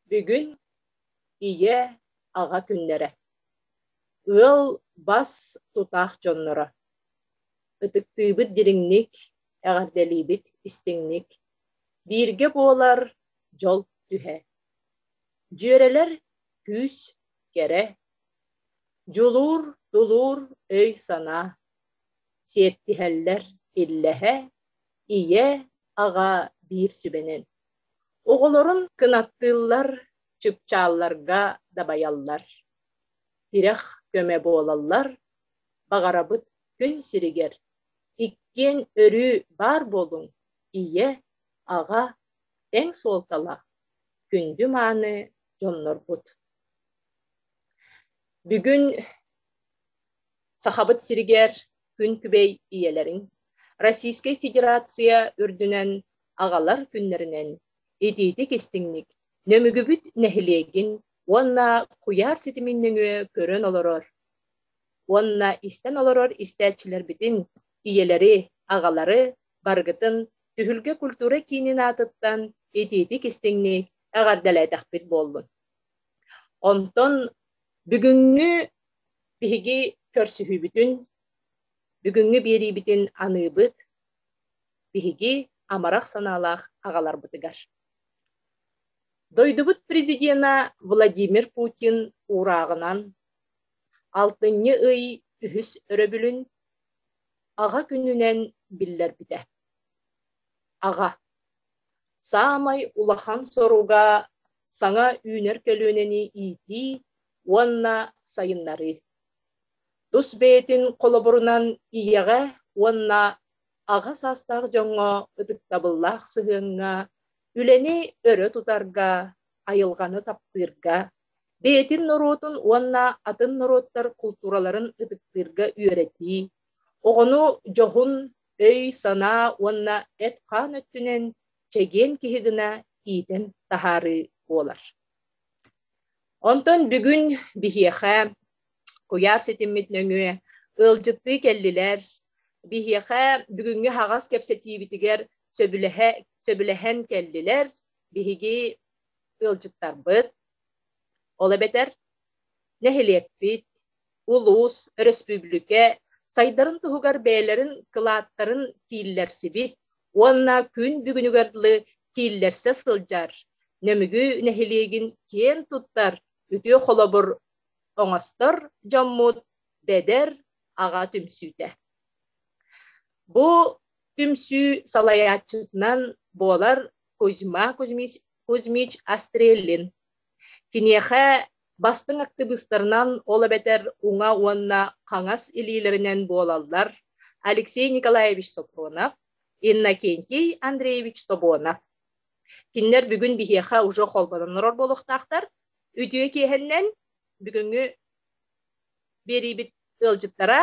Бүгүн ийэ, аҕа күннэрэ. Ыал бас тутаах дьонноро. Ытыктыыбыт дириҥник, эҕэрдэлиибит истиҥник. Бииргэ буолар дьол түһэ. Дьүөрэлэр күүс, кэрэ. Дьулуур, тулуур, өй-санаа. Сиэттиһэллэр иллэһэ, ийэ, аҕа биир сүбэнэн. Оҕолорун кынаттыыллар, чыпчаалларга дабайаллар, тирэх көмө буолаллар, баҕарабыт күн сиригэр иккиэн өрүү баар буолуҥ, ийэ, аҕа тэҥ суолталаах күндү-мааны дьоннорбут. Бүгүн Сахабыт сиригэр күн күбэй ийэлэрин Российскай Федерация үрдүнэн аҕалар күннэринэн итиитик-истиҥник Нөмүгүбүт нэһилиэгин уонна куйаар ситимин нөҥүө көрөн олорор уонна истэн олорор истээччилэрбитин, ийэлэри, аҕалары барыгытын Түһүлгэ культура киинин аатыттан итиитик-истиҥник эҕэрдэлээтэхпит буоллун. Онтон бүгүҥҥү биһиги көрсүһүүбүтүн, бүгүҥҥү биэриибитин аныыбыт биһиги амарах санаалаах аҕаларбытыгар. Дойдубут президена Владимир Путин уурааҕынан алтынньы ый үһүс өрөбүлүн Аҕа күнүнэн биллэрбитэ. Аҕа саамай улахан соруга саҥа үүнэр көлүөнэни иитии уонна сайыннарыы. Тус бэйэтин холобурунан ийэҕэ уонна аҕа саастаах дьоҥҥо ытыктабыллаах сыһыаҥҥа, үлэни өрө тутарга, айылҕаны таптыырга, бэйэтин норуотун уонна атын норуоттар култуураларын ытыктыырга үөрэтии, оҕону дьоһун, өй-санаа уонна эт-хаан өттүнэн чэгиэн киһи гына иитэн таһаарыы буолар. Онтон бүгүн биһиэхэ куйаар ситиммит нөҥүө ыалдьыттыы кэллилэр. Биһиэхэ бүгүҥҥү аһаҕас кэпсэтиибитигэр сөбүлэһэ, сөбүлэһэн кэллилэр. Биһиги ыалдьыттарбыт, ол эбэтэр нэһилиэкпит, улуус, өрөспүүбүлүкэ сайдарын туһугар бэйэлэрин кылааттарын кииллэрсибит уонна күн бүгүнүгэр дылы кииллэрсэ сылдьар Нөмүгү нэһилиэгин киэн туттар үтүө холобур оҥостор дьоммут Бэдэр аҕа түмсүүтэ. Бу түмсүү салайааччытынан буолар Кузьма Кузьмич, Кузьмич Астреллин. Киниэхэ бастыҥ актыбыыстарынан, ол эбэтэр уҥа уонна хаҥас илиилэринэн буолаллар Алексей Николаевич Сопронов, Иннокентий Андреевич Тобонов. Кинилэр бүгүн биһиэхэ уже холбонон олорор буолуохтаахтар. Үтүө киэһэннэн бүгүҥҥү биэриибит ыалдьыттара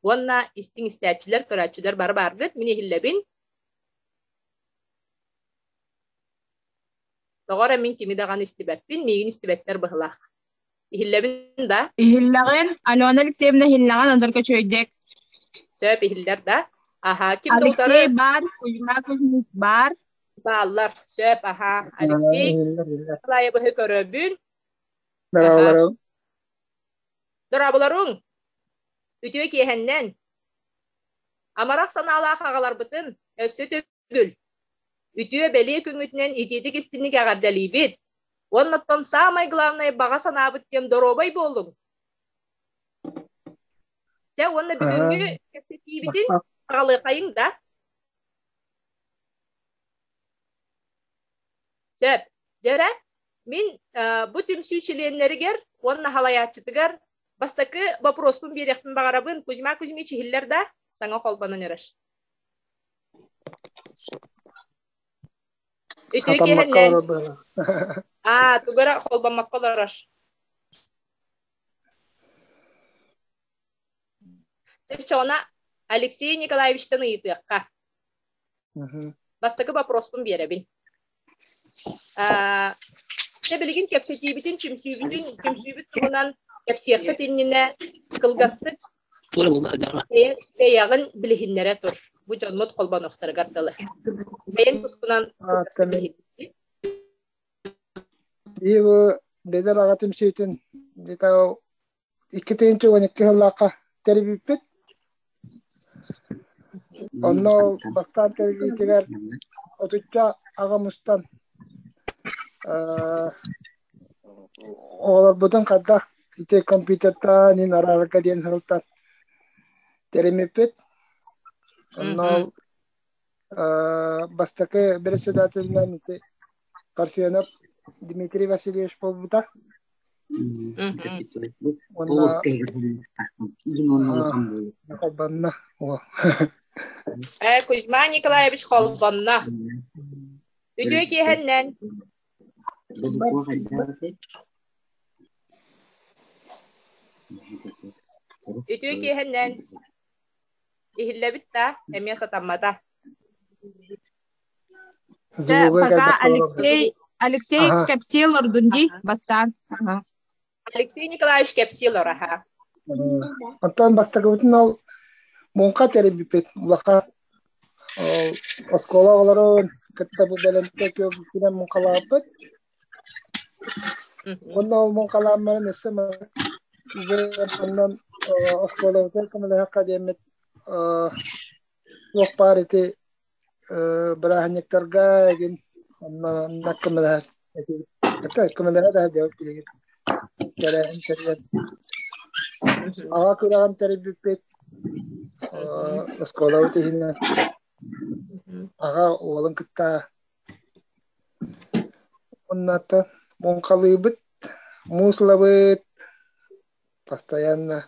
уонна истиҥ истээччилэр, көрөөччүлэр бары бааргыт. Мин иһиллэбин. Тоҕо эрэ мин кими даҕаны истибэппин, миигин истибэттэр быһылаах. Иһиллэбин да? Иһиллэҕин, Алена Алексеевна иһиллэҕин, Андрка Чөйдек. Сөп, иһиллэр да? Аха, ким да Алексей утары баар, Кузьма Кузьмич баар. бааллар. Сөп, аха. Алексей Иһиллэр, иһиллэр. Николаевыһы көрөбүн. Аха. Дорооболоруҥ. Дорооболоруҥ! Үтүө киэһэннэн! Амарах санаалаах аҕаларбытын өссө төгүл үтүө бэлиэ күҥҥүтүнэн итиитик истинник эҕэрдэлиибит! Уонна оттон саамай главное баҕа санаабыт диэн доруобай буолуҥ! Чэ уонна бүгүҥҥү кэпсэтиибитин Махтал. саҕалыахайыҥ да? Сөп. Дьэрэ, мин бу түмсүү чилиэннэригэр уонна халайааччытыгар бастакы боппуруоспун биэриэхпин баҕарабын. Кузьма Кузьмич иһиллэр да? Саҥа холбонон эрэр. Үтүө Хатаммакка киэһэннэн. олорор быһыылаах. Аа, тугу эрэ холбоммокко олорор. Чочоона Алексей Николаевичтан ыйытыахха. Бастакы вопроспун биэрэбин. Аа, дьэ билигин кэпсэтиибитин, түмсүүбүтүн, түмсүүбүт туһунан кэпсиэхпит иннинэ кылгастык бэйэҕин билиһиннэрэ тур. Бу дьоммут холбонуохтарыгар дылы. Бэйэҥ тускунан кылгастык билиһиннэр. Биһи бу Бэдэр аҕа түмсүүтүн где-то 2012 сыллаахха тэрийбиппит. Онно бастаан тэриллиитигэр отучча аҕа мустан оҕолорбутун хайдах ити компьютертаан иһин араарарга диэн сылтан тэриммиппит. Онно бастакы председателинэн ити Парфенов Дмитрий Васильевич буолбута. Уонна холбонно. Кузьма Николаевич холбонно. Үтүө киэһэннэн. Үтүө киэһэннэн. Иһиллэбит да, эмиэ сатаммата. Пока Алексей Алексей кэпсиэл олордун дии бастаан. Ага. Алексей Николаевич кэпсиэл аха. Оттон бастакыбытын ол муҥха тэрийбиппит улахан оскуола оҕолорун кытта бу бэлэмтэ күөгүкүнэн муҥхалаабыппыт. Уонна ол муҥхалааммарын өссө оннон оскуолабытыгар көмөлөһөххө диэммит туох баар ити бырааһынньыктарга эгин онно онно көмөлөһөр көмөлөһөр да билигин тэрээһин тэрийэн аҕа күрэҕин тэрийбиппит оскуолабыт иһинэн аҕа уолун кытта Уонна муҥхалыыбыт, муус ылабыт постоянно.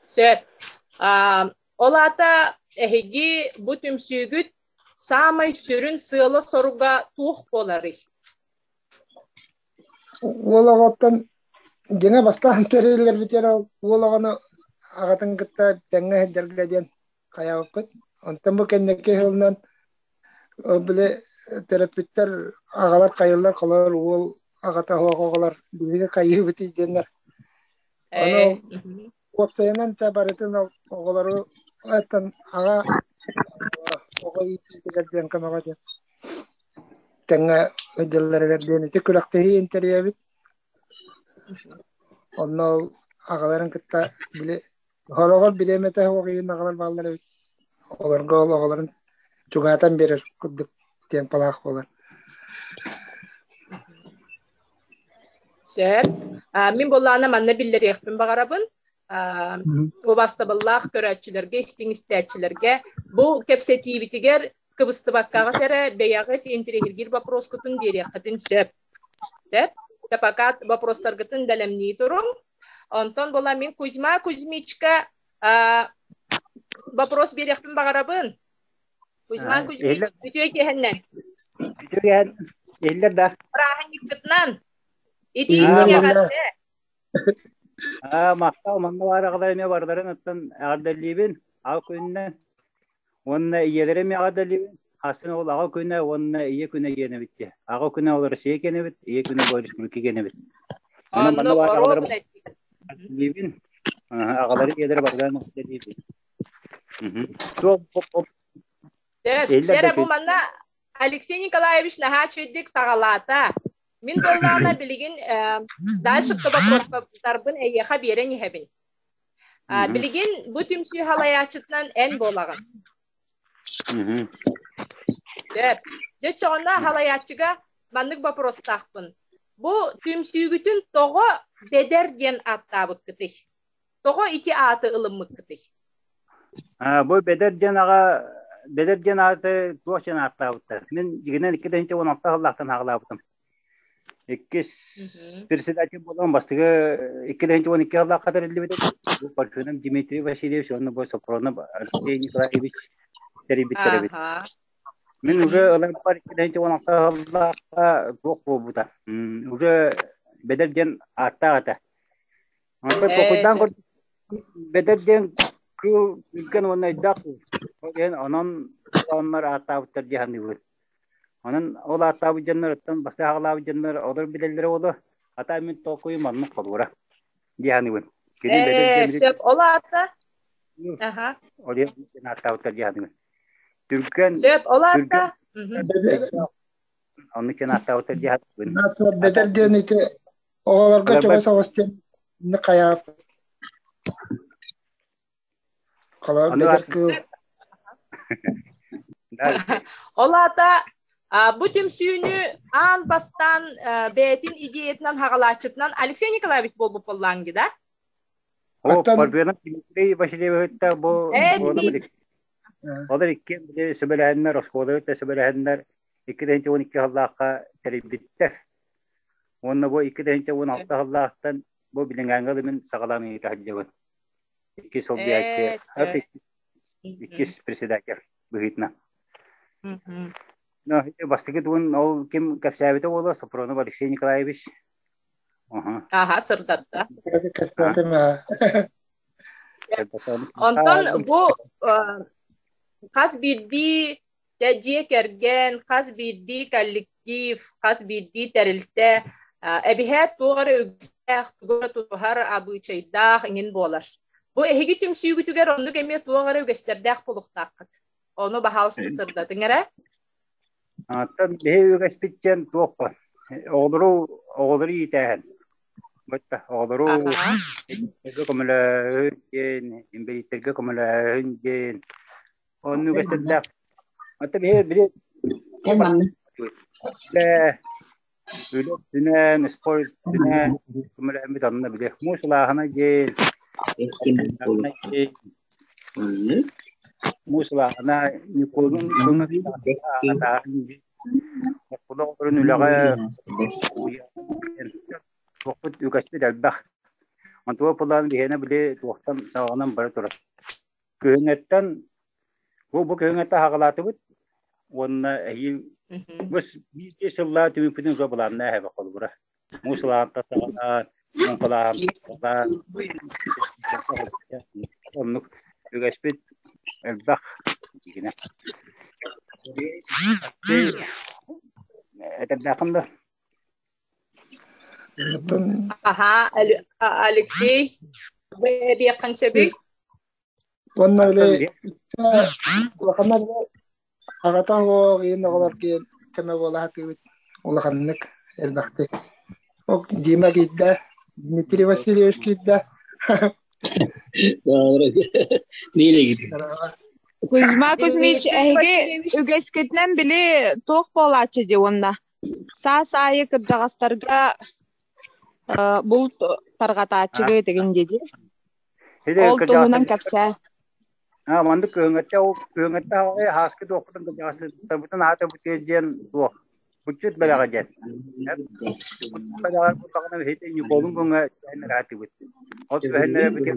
Сөп. Ол аата эһиги бу түмсүүгүт саамай сүрүн сыала-соруга туох буоларый? Уол оҕоттон дьиҥэ бастаан тэриллэрбитигэр уол оҕону аҕатын кытта тэҥҥэ сылдьарга диэн хайаабыппыт. Онтон бу кэнники сылынан били төрөппүттэр аҕалар хайыллар холоор уол аҕата суох оҕолор биһиги хайыыбытый диэннэр. Ону уопсайынан да барытын оҕолору оттон аҕа оҕо иитиитигэр диэн көмөҕө диэн тэҥҥэ сылдьалларыгар диэн ити күрэхтэһии интэриэбит. Онно ол аҕаларын кытта били Сороҕор бириэмэтэ суох иһин аҕалар бааллар эбит. Олорго ол оҕолорун чугаһатан биэрэр курдук темпалаах буолар. Сөп. Мин буоллаҕына манна биллэриэхпин баҕарабын. Убаастабыллаах көрөөччүлэргэ, истиҥ истээччилэргэ бу кэпсэтиибитигэр кыбыстыбаккаҕыт эрэ бэйэҕит интириэһиргиир боппуруоскутун биэриэххитин сөп. Сөп. Пока вопростаргытын бэлэмнии туруҥ. Онтон була мин Кузьма Кузьмичка вопрос биэриэхпин баҕарабын. Кузьма Кузьмич, үтүө киэһэннэн. Үтүө киэһэн. Иһиллэр да. Бырааһынньыккытынан. Итии истиҥ эҕэрдэ. Махтал манна баар аҕалар эмиэ барыларын оттон эҕэрдэлиибин. Аҕа күнүнэн Уонна ийэлэрэ эмиэ эҕэрдэлиибин. Хасын ол аҕа күнэ уонна ийэ күнэ диэн эбит дии. Аҕа күнэ ол Россия киэнэ эбит, ийэ күнэ бу республика киэнэ эбит. Онон манна Оннук баар оруобуна аҕаларым эттик. эҕэрдэлиибин. Аҕалары ийэлэрэ барыларын эҕэрдэлиибин. Суох, Сөп. иһиллэр да Дьэ бу үчүгэй. манна Алексей Николаевич наһаа үчүгэйдик саҕалаата. Мин буоллаҕына билигин дальше вопростарбын эйиэхэ биэрэн иһэбин. Билигин бу түмсүү халайааччытынан эн буолаҕын. Сөп. Дьэ оччоҕуна халайааччыга маннык вопростаахпын. Бу түмсүүгүтүн тоҕо Бэдэр диэн ааттаабыккытый? Тоҕо ити ааты ылыммыккытый? Бу Бэдэр диэн аҕа Бэдэр диэн ааты туох диэн ааттаабыттар? Мин дьигинэн 2016 сыллаахтан аҕалаабытым. Иккис председатель буолан бастакы 2012 сыллаахха тэриллибит Бу Парфенов Дмитрий Васильевич уонна бу Сопронов Алексей Николаевич тэрийбиттэр эбит. Мин уже ыларбар 2016 сыллаахха туох буолбута. Уже Бэдэр диэн ааттаах этэ. Онтон толкуйдаан көрдüm Бэдэр диэн кыыл түргэн уонна өйдөөх кыыл. Ол иһин онон оннор ааттаабыттар дии саныыбын. Онон ол ааттаабыт дьонноруттан бастакы аҕалаабыт дьоннор олор билэллэрэ буолуо. Хата мин толкуйум маннык холура дии саныыбын. Кини бэдэр Ээ, диэн сөп. Ол аата? Аха. Ол иһин ааттаабыттар дии саныыбын. Түргэн Сөп. Ол түргэн аата? Мгм. Оннук диэн ааттаабыттар дии хатыбын. Бэдэр диэн ити оҕолорго чугас оҕус диэн хайаап. Холобур бэдэр кыыл. Ол аата бу түмсүүнү аан бастаан бэйэтин идеятынан хаҕалааччытынан Алексей Николаевич буолбут буоллаанги да? О, Парфенов Дмитрий Васильевичта бу Олор иккиэн били сүбэлэһэннэр, оскуолабыт да сүбэлэһэннэр 2012 сыллаахха тэрийбиттэр. Уонна бу 2016 сыллаахтан бу билиҥҥээҥҥэ мин саҕалаан ыыта сылдьабын. Иккис солбуйааччы, иккис председатель быһыытынан. Но бастакы тугун ол ким кэпсээбитэ буолуо, Сопронов Алексей Николаевич. Аха, сырдатта. Онтон бу хас биирдии дьиэ кэргэн, хас биирдии коллектив, хас биирдии тэрилтэ эбиһээт туох эрэ үгэстээх, тугу эрэ тутуһар абыычайдаах иҥин буолар. Бу эһиги түмсүүгүтүгэр оннук эмиэ туох эрэ үгэстэрдээх буолуохтааххыт. Ону баһаалыста сырдатыҥ эрэ. Оттон биһи үгэспит диэн туох баар? Оҕолору оҕолору иитээһин. Бытта оҕолору инбэлииттэргэ көмөлөһүн диэн, инбэлииттэргэ көмөлөһүн диэн. Оннук үгэстэрдээх. Оттон биһи били үлэ өттүнэн, спорт өттүнэн көмөлөһөммүт онно били муус ылааһына диэн, муус ылааһына Ньукуолун көҥүл оҕолорун үлэҕэ туохпут үгэспит элбэх. Онтуга пылаан биһиэнэ били туохтан саҕаланан бара турар. Күһүҥҥэттэн бу күһүҥҥэттэн хаҕалаатыбыт уонна эһиил бу биир сыллаа түмүкпүтүн уже былааннаа эһэбэ холобура. Муус ылаанта саҕалаан, муҥхалаан саҕалаан оннук үгэспит элбэх дигинэ. Этэрдээххин да? Аха, Алексей, эбиэххин сөбүй? Уонна били улаханнар аҕата оҕо иин оҕолор киэн көмө буола сатыыбыт улаханнык элбэхтик. Ол Дима киирдэ, Дмитрий Васильевич киирдэ. Кузьма Кузьмич, эһиги үгэскитинэн били туох буолааччы дии уонна саас аайы кырдьаҕастарга булт тарҕатааччыга этигин дии Ол туһунан кэпсээ. Аа, маннык кыһыҥҥыта ол кыһыҥҥыта ааскы туохпутун кырдьаҕастарбытын аата бутуйа диэн туох буччут бэлэҕэ диэн. Буччут бэлэҕэ буоллаҕына биһиги Ньукуолун күҥҥэ түһэннэр аатыбыт. Ол түһэннэрэ бити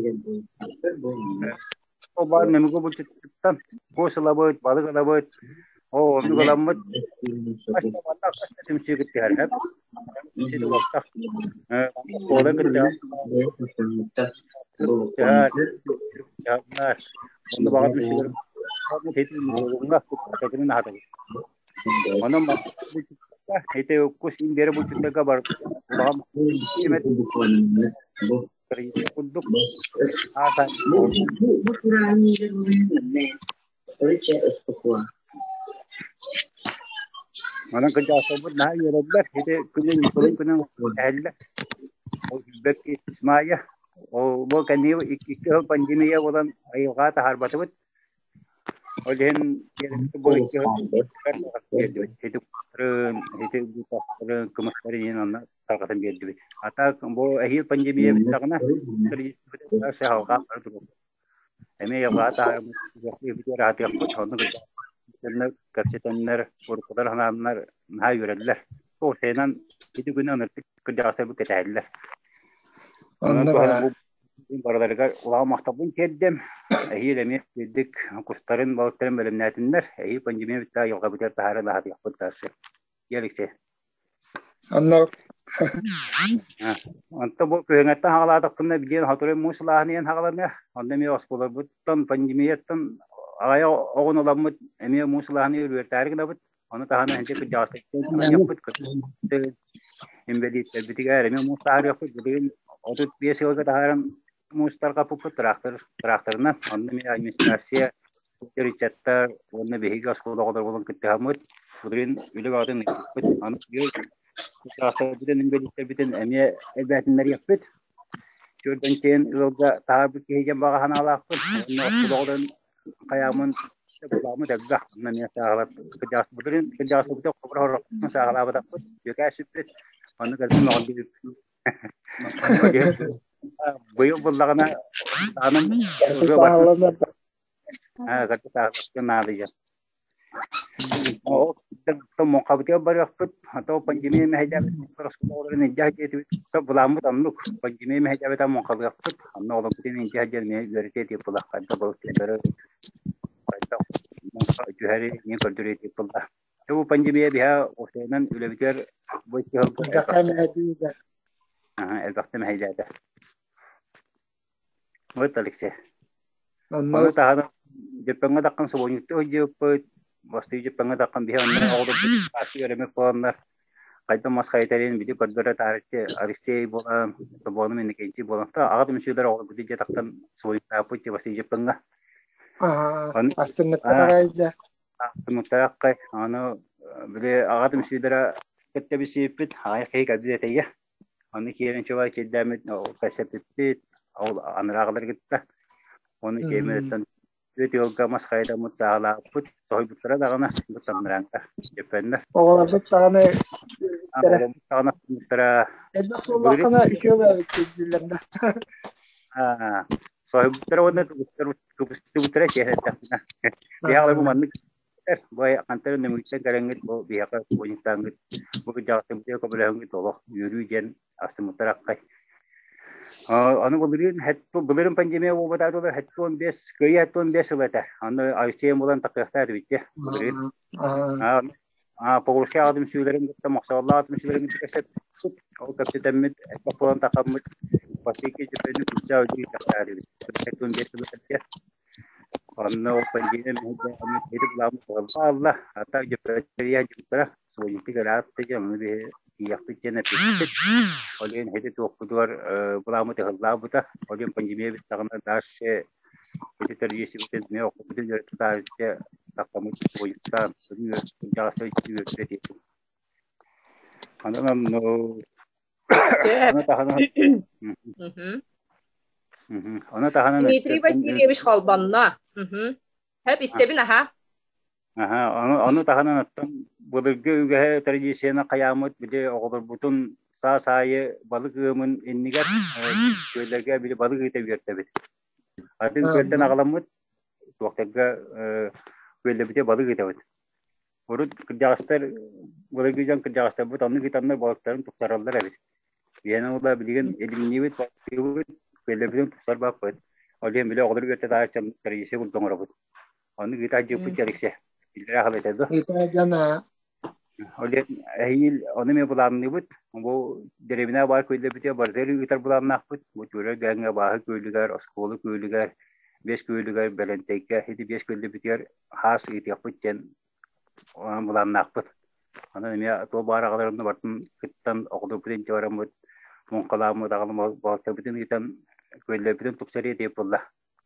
ол баар нөмүгү булчуттан кус ылабыт, балык ылабыт, ол оннук ыламмыт түмсүү кыттыһар курдук Манан кырдьаҕастарбыт наһаа үөрэллэр. Ити күнүн Ньукулай күнүн эһэллэр. Ол билбэт Маайа. Ол бу кэнники икки сыл пандемия буолан айылҕаҕа таһаарбатыбыт. Ол иһин бу икки сыл биэрдибит. Ити кустарын, ити бутахтарын, кымыстарын иһин онно тарҕатан биэрдибит. А так бу эһиил пандемия бүттэҕинэ, салҕаан бара туруохпут. Эмиэ айылҕаҕа таһаарбыт аһатыахпыт, онно кэпсэтэннэр, уруккулар санааннар наһаа үөрэллэр. Уопсайынан ити күнү ынырык кырдьаҕастарбыт кэтэһэллэр. Онон туһана бу барыларыгар улахан махталбын тиэрдэм. Эһиил эмиэ киирдик кустарын, балыктарын бэлэмнээтиннэр. Эһиил пандемия бүтэ айылҕабытыгар таһааран аһатыахпыт таарсы. Алексей. Онно Онтон бу күһүҥҥэттэн хаҕалаатахпына билиэн сотору муус ылааһын иһэн хаҕаланыа. Онно эмиэ оскуолабыттан пандемияттан аҕыйах оҕону ыламмыт эмиэ муус ылааһыны үөрэтээри гынабыт. Ону таһынан эһинчэ кырдьаҕастарбытын аҕыйахпыт инбэлииттэрбитигэр эмиэ муус таһаарыахпыт. Билигин 35 сылга таһааран муус тарҕаппыппыт тыраахтар тыраахтарынан. Онно эмиэ администрация, ыччаттар уонна биһиги оскуола оҕолоро буолан кыттыһаммыт. Былырыын үлэ бөҕөтүн ыыппыппыт. Аны быйыл саастарбытын, инбэлииттэрбитин эмиэ элбээтиннэриэхпит. Төрдөн киэн ыалга таһаарбыт киһи диэн баҕа санаалаахпын. Уонна оскуола оҕолорун хайааммын былааммыт элбэх. Онно эмиэ сааһылар кырдьаҕаспытын кырдьаҕаспытын холобура хорохпутун сааһылаабатахпыт. Бүөкээ сүппүт. Онно кэлбит мөҕүллүбүт. Быйыл буллаҕына сааным ырыа наадыйар. Муҥхабытыгар барыахпыт, а то пандемия мэһэйдээбит оскуолаларын илдьэ сылдьыа этибит. Былааммыт оннук, пандемия мэһэйдээбитэ муҥхалыахпыт, онно олорбутун илдьэ сылдьан эмиэ үөрэтиэ этибит буолла, хайдах балыктыыллары, хайдах муҥха түһэри эмиэ көрдөрүө этибит буолла. Бу пандемия биһа осуонан үлэбитигэр бу икки сылга элбэхтэ мэһэйдээтэ. Вот Алексей. Ону таһынан Дьөппөҥҥө таххан субуонньуктуу сылдьыбыппыт. Бастыы Дьөппөҥҥө таххан биһи онно оҕолорбут саастыы үөрэммит буоланнар хайдах мас хайытарын били көрдөрө таарыччы Алексей буолан, Тобоонум Иннокентий буолан, аҕа түмсүүлэр оҕолорбут дьиэ тахсан субуонньуктааппыт Бастыы Дьөппөҥҥө. Астыммыттар аҕай да. Астыммыттар Аны били аҕа түмсүүлэрэ кытта билсибиппит, аҕай киһи кэлбит этэйэ. Аны киирэн чубай кирдээммит кэпсэппиппит, ол анарааҕылары кытта. Ону киэмириттэн үөт ыалга мас хайдаммыт саалааппыт, тоһуйбуттара даҕаны бу самнараҥка дьөппөннөр. Оҕолорбут даҕаны Оҕолорбут даҕаны астыммыттара. Элбэх буоллаххына үтүө бэйэбит да. Соһуйбуттара уонна кыбыстыбыттара киэһэттэхпинэ. Биһиэхэ бу маннык Бу хантан нөмүгүттэн кэлэҥҥит бу биһиэхэ уонньуктааҥҥыт бу кырдьаҕастарбытыгар көмөлөһөҥҥүт олох үөрүү диэн астыммыттар аккай. Аны былырыын былырыын пандемия буолбатаа дуо 75 кыайыы 75 сыл этэ. Аны Алексей булан такыахтаа этибит былырыын. Погрузка аҕа түмсүүлэрин кытта мохсоҕоллоох түмсүүлэрин кытта кэпсэппит. Ол кэпсэтэммит элбэх буолан тахаммыт Василий Дьөппөнү күүстээх үтүө үтэхтээр эбит. 75 сыл этэ. Онно ол пандемия мэһэйдээммит былааммыт хаалла. А так дьөппөттөр дьуктара сводники ыраатта дьэ ону биһи тиийиэхпит диэн эппиппит. Ол иһин ити туохпутугар былааммыт ыһыллаабыта. Ол иһин пандемия бүттэҕинэ дальше ити тэрийиэсибитин эмиэ оккуппутун үөрэтэ таххаммыт сводниктаан үөрэтэ Анан Ону таһынан Ону таһынан Дмитрий Васильевич холбонно. Хэп истэбин аха. Аха, ону таһынан оттон былыргы үгэһэ традицияны хайааммыт били оҕолорбутун саас аайы балык ыамын иннигэр күөллэргэ били балык ыыта үөртэбит. Атын күөлтэн аҕаламмыт туохтарга күөллэрбитэ балык ыытабыт. Урут кырдьаҕастар, былыргы дьон кырдьаҕастарбыт оннук ыытаннар балыктарын тупсараллар эбит. Иэнэ ула билигин илимниибит, балыктыыбыт, күөллэрбитин тупсарбаппыт. Ол иһин били оҕолору үөртэ таһаарчам традиция курдук оҥоробут. Оннук ыыта дьыппыт Алексей. Иллэрэ ахыл этэ дуо? Ыыта дьон Ол иһин эһиил ону эмиэ былаанныыбыт. Бу дэриэбинэ баар күөллэрбитигэр барытыгар ыытар былааннаахпыт. Бу Түөрэ Гээҥҥэ Бааһы күөлүгэр, Оскуола күөлүгэр, Биэс күөлүгэр, Бэлэнтэйгэ ити биэс күөллэрбитигэр хаас ыытыахпыт диэн былааннаахпыт. Онон эмиэ туох баар аҕаларымны барытын кыттан оҕолорбутун илдьэ бараммыт, муҥхалааммыт, аҕалым балтыбытын ыытан күөллэрбитин тупсарыа диэбит буолла.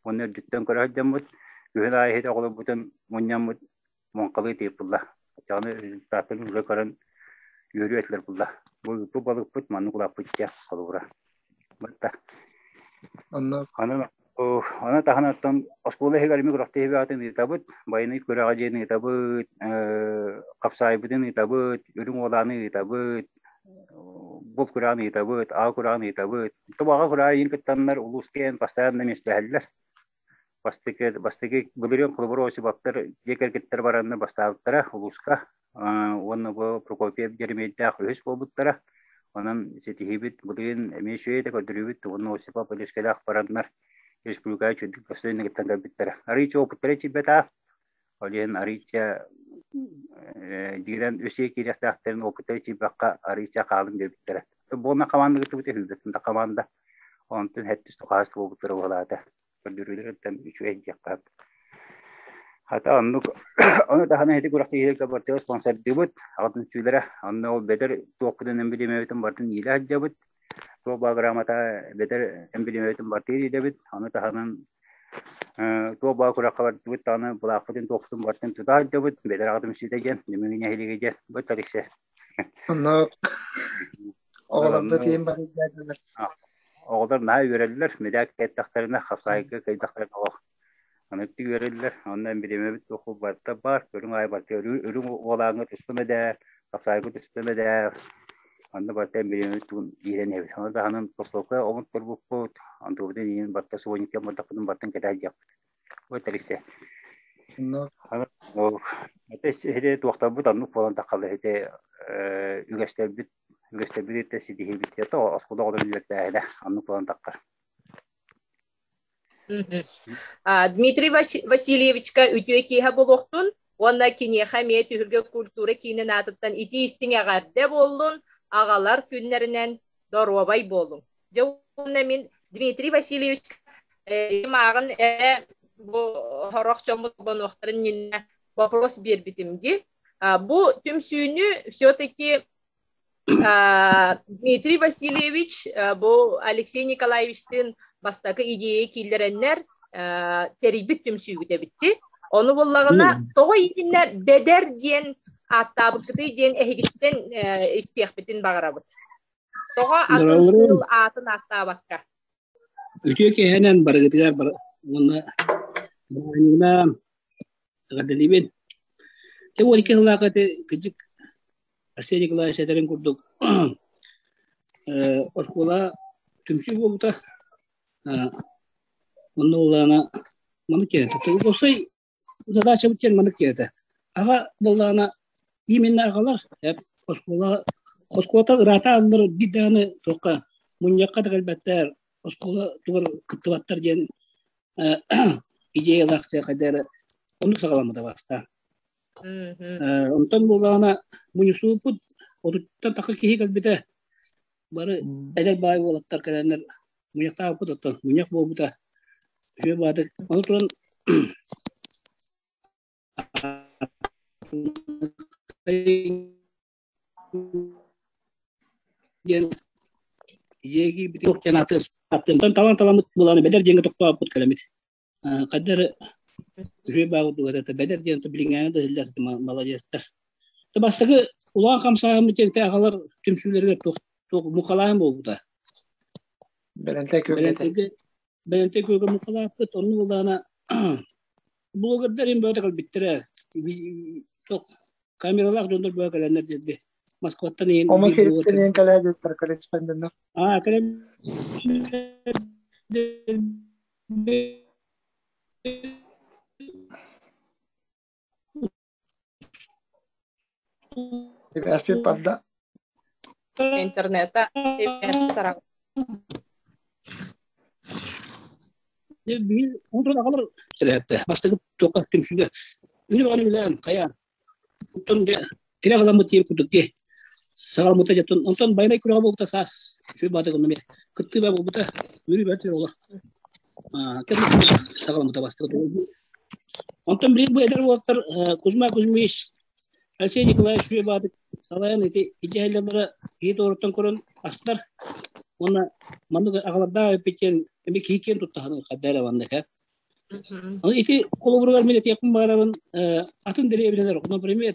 Уонна үрдүттэн көрө сылдьаммыт, күһүн аайы иһит оҕолорбутун мунньаммыт, муҥхалыы тиийбит буолла. Оччоҕуна результаттарын уже көрөн үөрүү этилэр буолла. Бу ыыппыт балыкпыт маннык улааппыт дьэ холобура. Барда. Онно Аны Ону таһынан оттон оскуола иһигэр эмиэ күрэхтэһии аатын ыытабыт, байанай күрэҕэ диэн ыытабыт, хапсаайбытын ыытабыт, үрүҥ уолааны ыытабыт, булт күрэҕин ыытабыт, аҕа күрэҕин ыытабыт. Тобаҕа күрэҕэ иһин кыттаннар улуус киэн постоянно миэстэһэллэр. Бастакы, бастакы былырыын холобур Осиповтар дьиэ кэргэттэр бараннар бастаабыттара улууска. Уонна бу Прокопьев Дьэримиэйдээх үһүс буолбуттара. Онон ситиһиибит былырыын эмиэ үчүгэй да көрдөрүүбүт уонна Осипов Өлүөскэлээх бараннар республикаҕа үчүгэйдик достойно кыттан кэлбиттэрэ. Арыыча опыттара киирбэтэх. Ол иһин арыыча дьиҥинэн үс ыйы киириэхтээхтэрин опыттара киирбэххэ арыыча хаалын биэрбиттэрэ. Буонна команда кыттыбыта сүүрбэттэн да команда. Онтон сэттис тухаһыс буолбуттара буолаата. Көрдөрүүлэриттэн үчүгэй диэххэ сөп. Хата оннук ону таһынан ити күрэхтэһиилэргэ барытыгар спонсордыыбыт, аҕа түмсүүлэрэ. Онно ол бэдэр туохпутун эмбилиэмэбитин барытын иилэ сылдьабыт. Туох баар грамота бэдэр эмбилиэмэбитин барытын иилэбит. Ону таһынан Туох баа күрэххэ бардыбыт даҕаны былаахпытын туохпутун барытын тута сылдьабыт, бэдэр аҕатым сүтэ диэн, Нөмүгү нэһилиэгэ диэн, бу Алексей. Онно оҕолорбут иһин барыйдаатылар. Оҕолор наһаа үөрэллэр, мэдээк кэттэхтэринэ, хапсаайга кыайдахтарына олох аны үөрэллэр. Онно бириэмэбит туох барыта баар, көрүҥ аайы барыта үрүҥ уолааҥҥа туспа мэдээр, хапсаайга туспа мэдээр. Онно барыта бириэмэбит тугун иирэн иһэбит. Ону таһынан тосуока омут турбуппут, онтубутун иин барыта субонникка бардахпытын барытын кэтээн диэхпит. Вот Алексей. Ити туохтарбыт оннук буолан таххалар ити үгэстэрбит үгэстэрбит ситиһиибит то оскуола оҕолорун үөрдээһинэ оннук буолан таххар. Дмитрий Васильевичка үтүө киэһэ буолуохтун уонна киниэхэ эмиэ Түһүлгэ культура киинин аатыттан итии истиҥ эҕэрдэ буоллун, аҕалар күннэринэн доруобай буолуҥ. Дьэ уонна мин Дмитрий Васильевич мааҕын ээ бу сорох дьоммут бонуохтарын иннинэ вопрос биэрбитим дии. Бу түмсүүнү все-таки Дмитрий Васильевич бу Алексей Николаевичтыын бастакы идея киллэрэннэр тэрийбит түмсүүгүт эбитти. Ону буллаҕына тоҕо иитиннэ Бэдэр диэн ааттаабыккытый диэн эһигиттэн истиэхпитин баҕарабыт. Тоҕо атын тыл аатын ааттаабакка? Үтүө киэһэнэн барыгытыгар уонна бырааһынньыгынан эҕэрдэлиибин. Те 12 сыллаахха ити кырдьык Арсений Николаевич этэрин курдук оскуола түмсүү буолбута. Онно улаана маннык диэн уопсай задачабыт диэн маннык диэтэ. Аҕа буоллаҕына именно аҕалар оскуола оскуолата ыраата аллар биир даҕаны туохха мунньахха да кэлбэттэр оскуола тугар кыттыбаттар диэн идеялаах хайда эрэ оннук саҕаламмыта бастаан. Онтон буоллаҕына мунньусууппут отуттан тахса киһи кэлбитэ. Бары эдэр баай уолаттар кэлэннэр мунньахтаабыппыт оттон мунньах буолбута. Үчүгэй баатык. Ону туран диэн иэги бити диэн аты аттыntан талан таламмыт буланы бэдэр диэҥҥэ тохтооппут кэлэмит. Хайда эрэ үчүгэй баҕа курдук этэ. Бэдэр диэн билиҥҥээҥи да иһиллэр маладьыастар. Бастакы улахан хамсааһыммыт диэн аҕалар түмсүүлэригэр туох туох мукалааһын буолбута. Бэлэнтэй күөлгэ. Бэлэнтэй күөлгэ мукалааппыт. Онно буоллаҕына блогердар им бөҕөтө кэлбиттэрэ. Туох камералаах дьоннор бөҕө кэлэннэр диэби. Москваттан иһин Омо сириттэн иһин кэлээдиттэр корреспонденнар. Аа, кэлэн Сибээспит барда. Интернета сибээспит арах. Биир уутун аҕалар бастакы туохха түмсүүгэ үлэ баҕаны үлээн хайаан Онтон дьэ тирэх ыламмыт диэн курдук дии. Саҕаламмыта дьэ онтон байанай күрэҕэ буолбута саас үчүгэй баатык онно эмиэ кыттыы баа буолбута үөрүү бэрт олох саҕаламмыта бастакы Онтон билигин бу эдэр уолаттар Кузьма Кузьмич, Алексей Николаевич үчүгэй баатык салайан ити идеяллара киһи туоруттан көрөн астар уонна маннык аҕалардаах эппит диэн эмиэ киһи киэн туттаһан хайда эрэ маннык Ити холобуругар мин этиэхпин баҕарабын атын дэриэбинэлэр, например,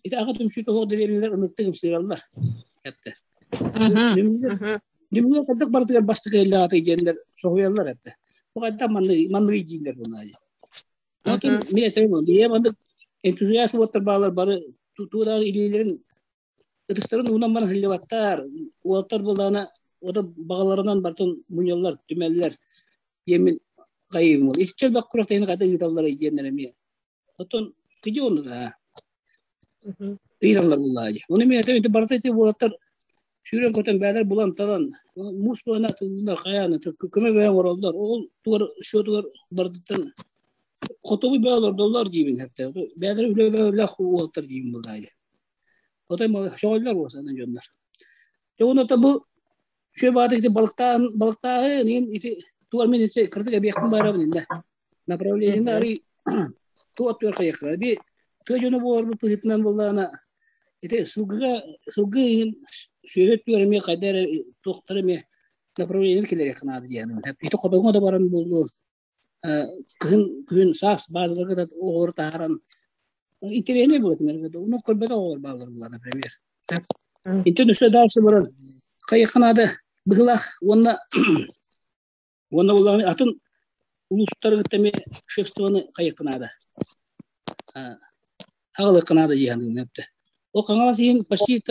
ити аҕа түмсүү тоһоҕо дэриэбинэлэр ынырыктык ымсыыраллар. Эптэ. Ньүмүлэр хайдах барытыгар бастакы эллэҕэ диэннэр соһуйаллар эптэ. Бу хайдах манныгы дииллэр бунаайы. Онтон мин этэбин, ийэм маннык энтузиаст уолаттар баалар бары туураар илиилэрин ытыстарын уунан баран сылдьыбаттар, уолаттар буоллаҕына ото баҕаларынан барытын мунньаллар, түмэллэр диэммин хайыыбын буолла. Иччи элбэх күрэхтэһиини хайдах ыыталларый диэннэр эмиэ. Оттон кыдьы оннук аа. Ыйыталлар буоллаҕа дии. Ону эмиэ ити барыта ити уолаттар сүүрэн-көтөн бэйэлэр булан-талан муус буолан атыллар хайаан көмө бэйэ оҥороллор. Ол тугар счетугар барытыттан хотугу бэйэ олордоллор диибин хэптэ. Бэйэлэрэ үлэ бэйэлээх уолаттар диибин буоллаҕа дии. Отой сөҕөллөр уосанан дьоннор. Дьэ уонна бу үчүгэй баҕатык ити балыктааһын балыктааһын иһин ити тугар мин ити кыратык эбиэхпин баарабын иннэ. Направлениены арый туох оттугар хайыахтара. Би тыа дьоно буоларбыт быһыытынан буоллаҕына ити сылгыга сылгы иһин сүөһү өттүгэр эмиэ хайда эрэ туохтара эмиэ направлениены киллэриэххэ наада диэн. Ити хотоҥҥо да баран буоллун. Кыһын, күһүн, саас баазаларга оҕолору таһааран интэриэһинэй буолар. Ону көрбөтөх оҕолор бааллар буолла, например. Интен өссө дальше баран хайыахха наада быһыылаах уонна уонна улахан атын улуустары кытта эмиэ шефствоны хайыахха наада. Аҕалыахха наада дии саныыбын эптэ. Ол Хаҥалас иһин почти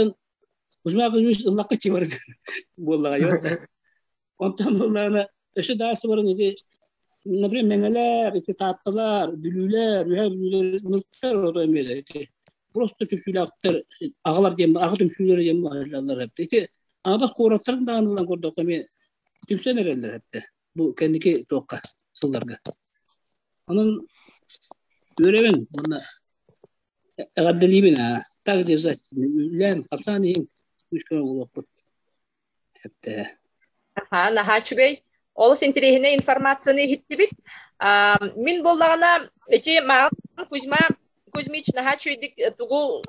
Кузьма Кузьмич ыллахха чыбар буоллаҕа Онтон буоллаҕына өссө дальше баран ити например Мэҥэлэр, ити Таатталар, Бүлүүлэр, Үөһээ Бүлүүлэр нуктар ото эмиэ ити просто түмсүүлээхтэр аҕалар диэн аҕа түмсүүлэрэ диэн баһыллаллар эбит. Ити аҕадах куораттарын даҕаны ылан көрдөххө эмиэ түмсэн эрэллэр эбит бу кэнники туохха сылларга. Онон үөрэбин уонна эҕэрдэлиибин аа так держать үлээн хамсаан иһин күүскэ буолуохпут. Эптэ. Аха, наһаа үчүгэй. Олус интэриэһинэй информацияны иһиттибит. Мин буоллаҕына, ити маған Кузьма Кузьмич наһаа үчүгэйдик тугу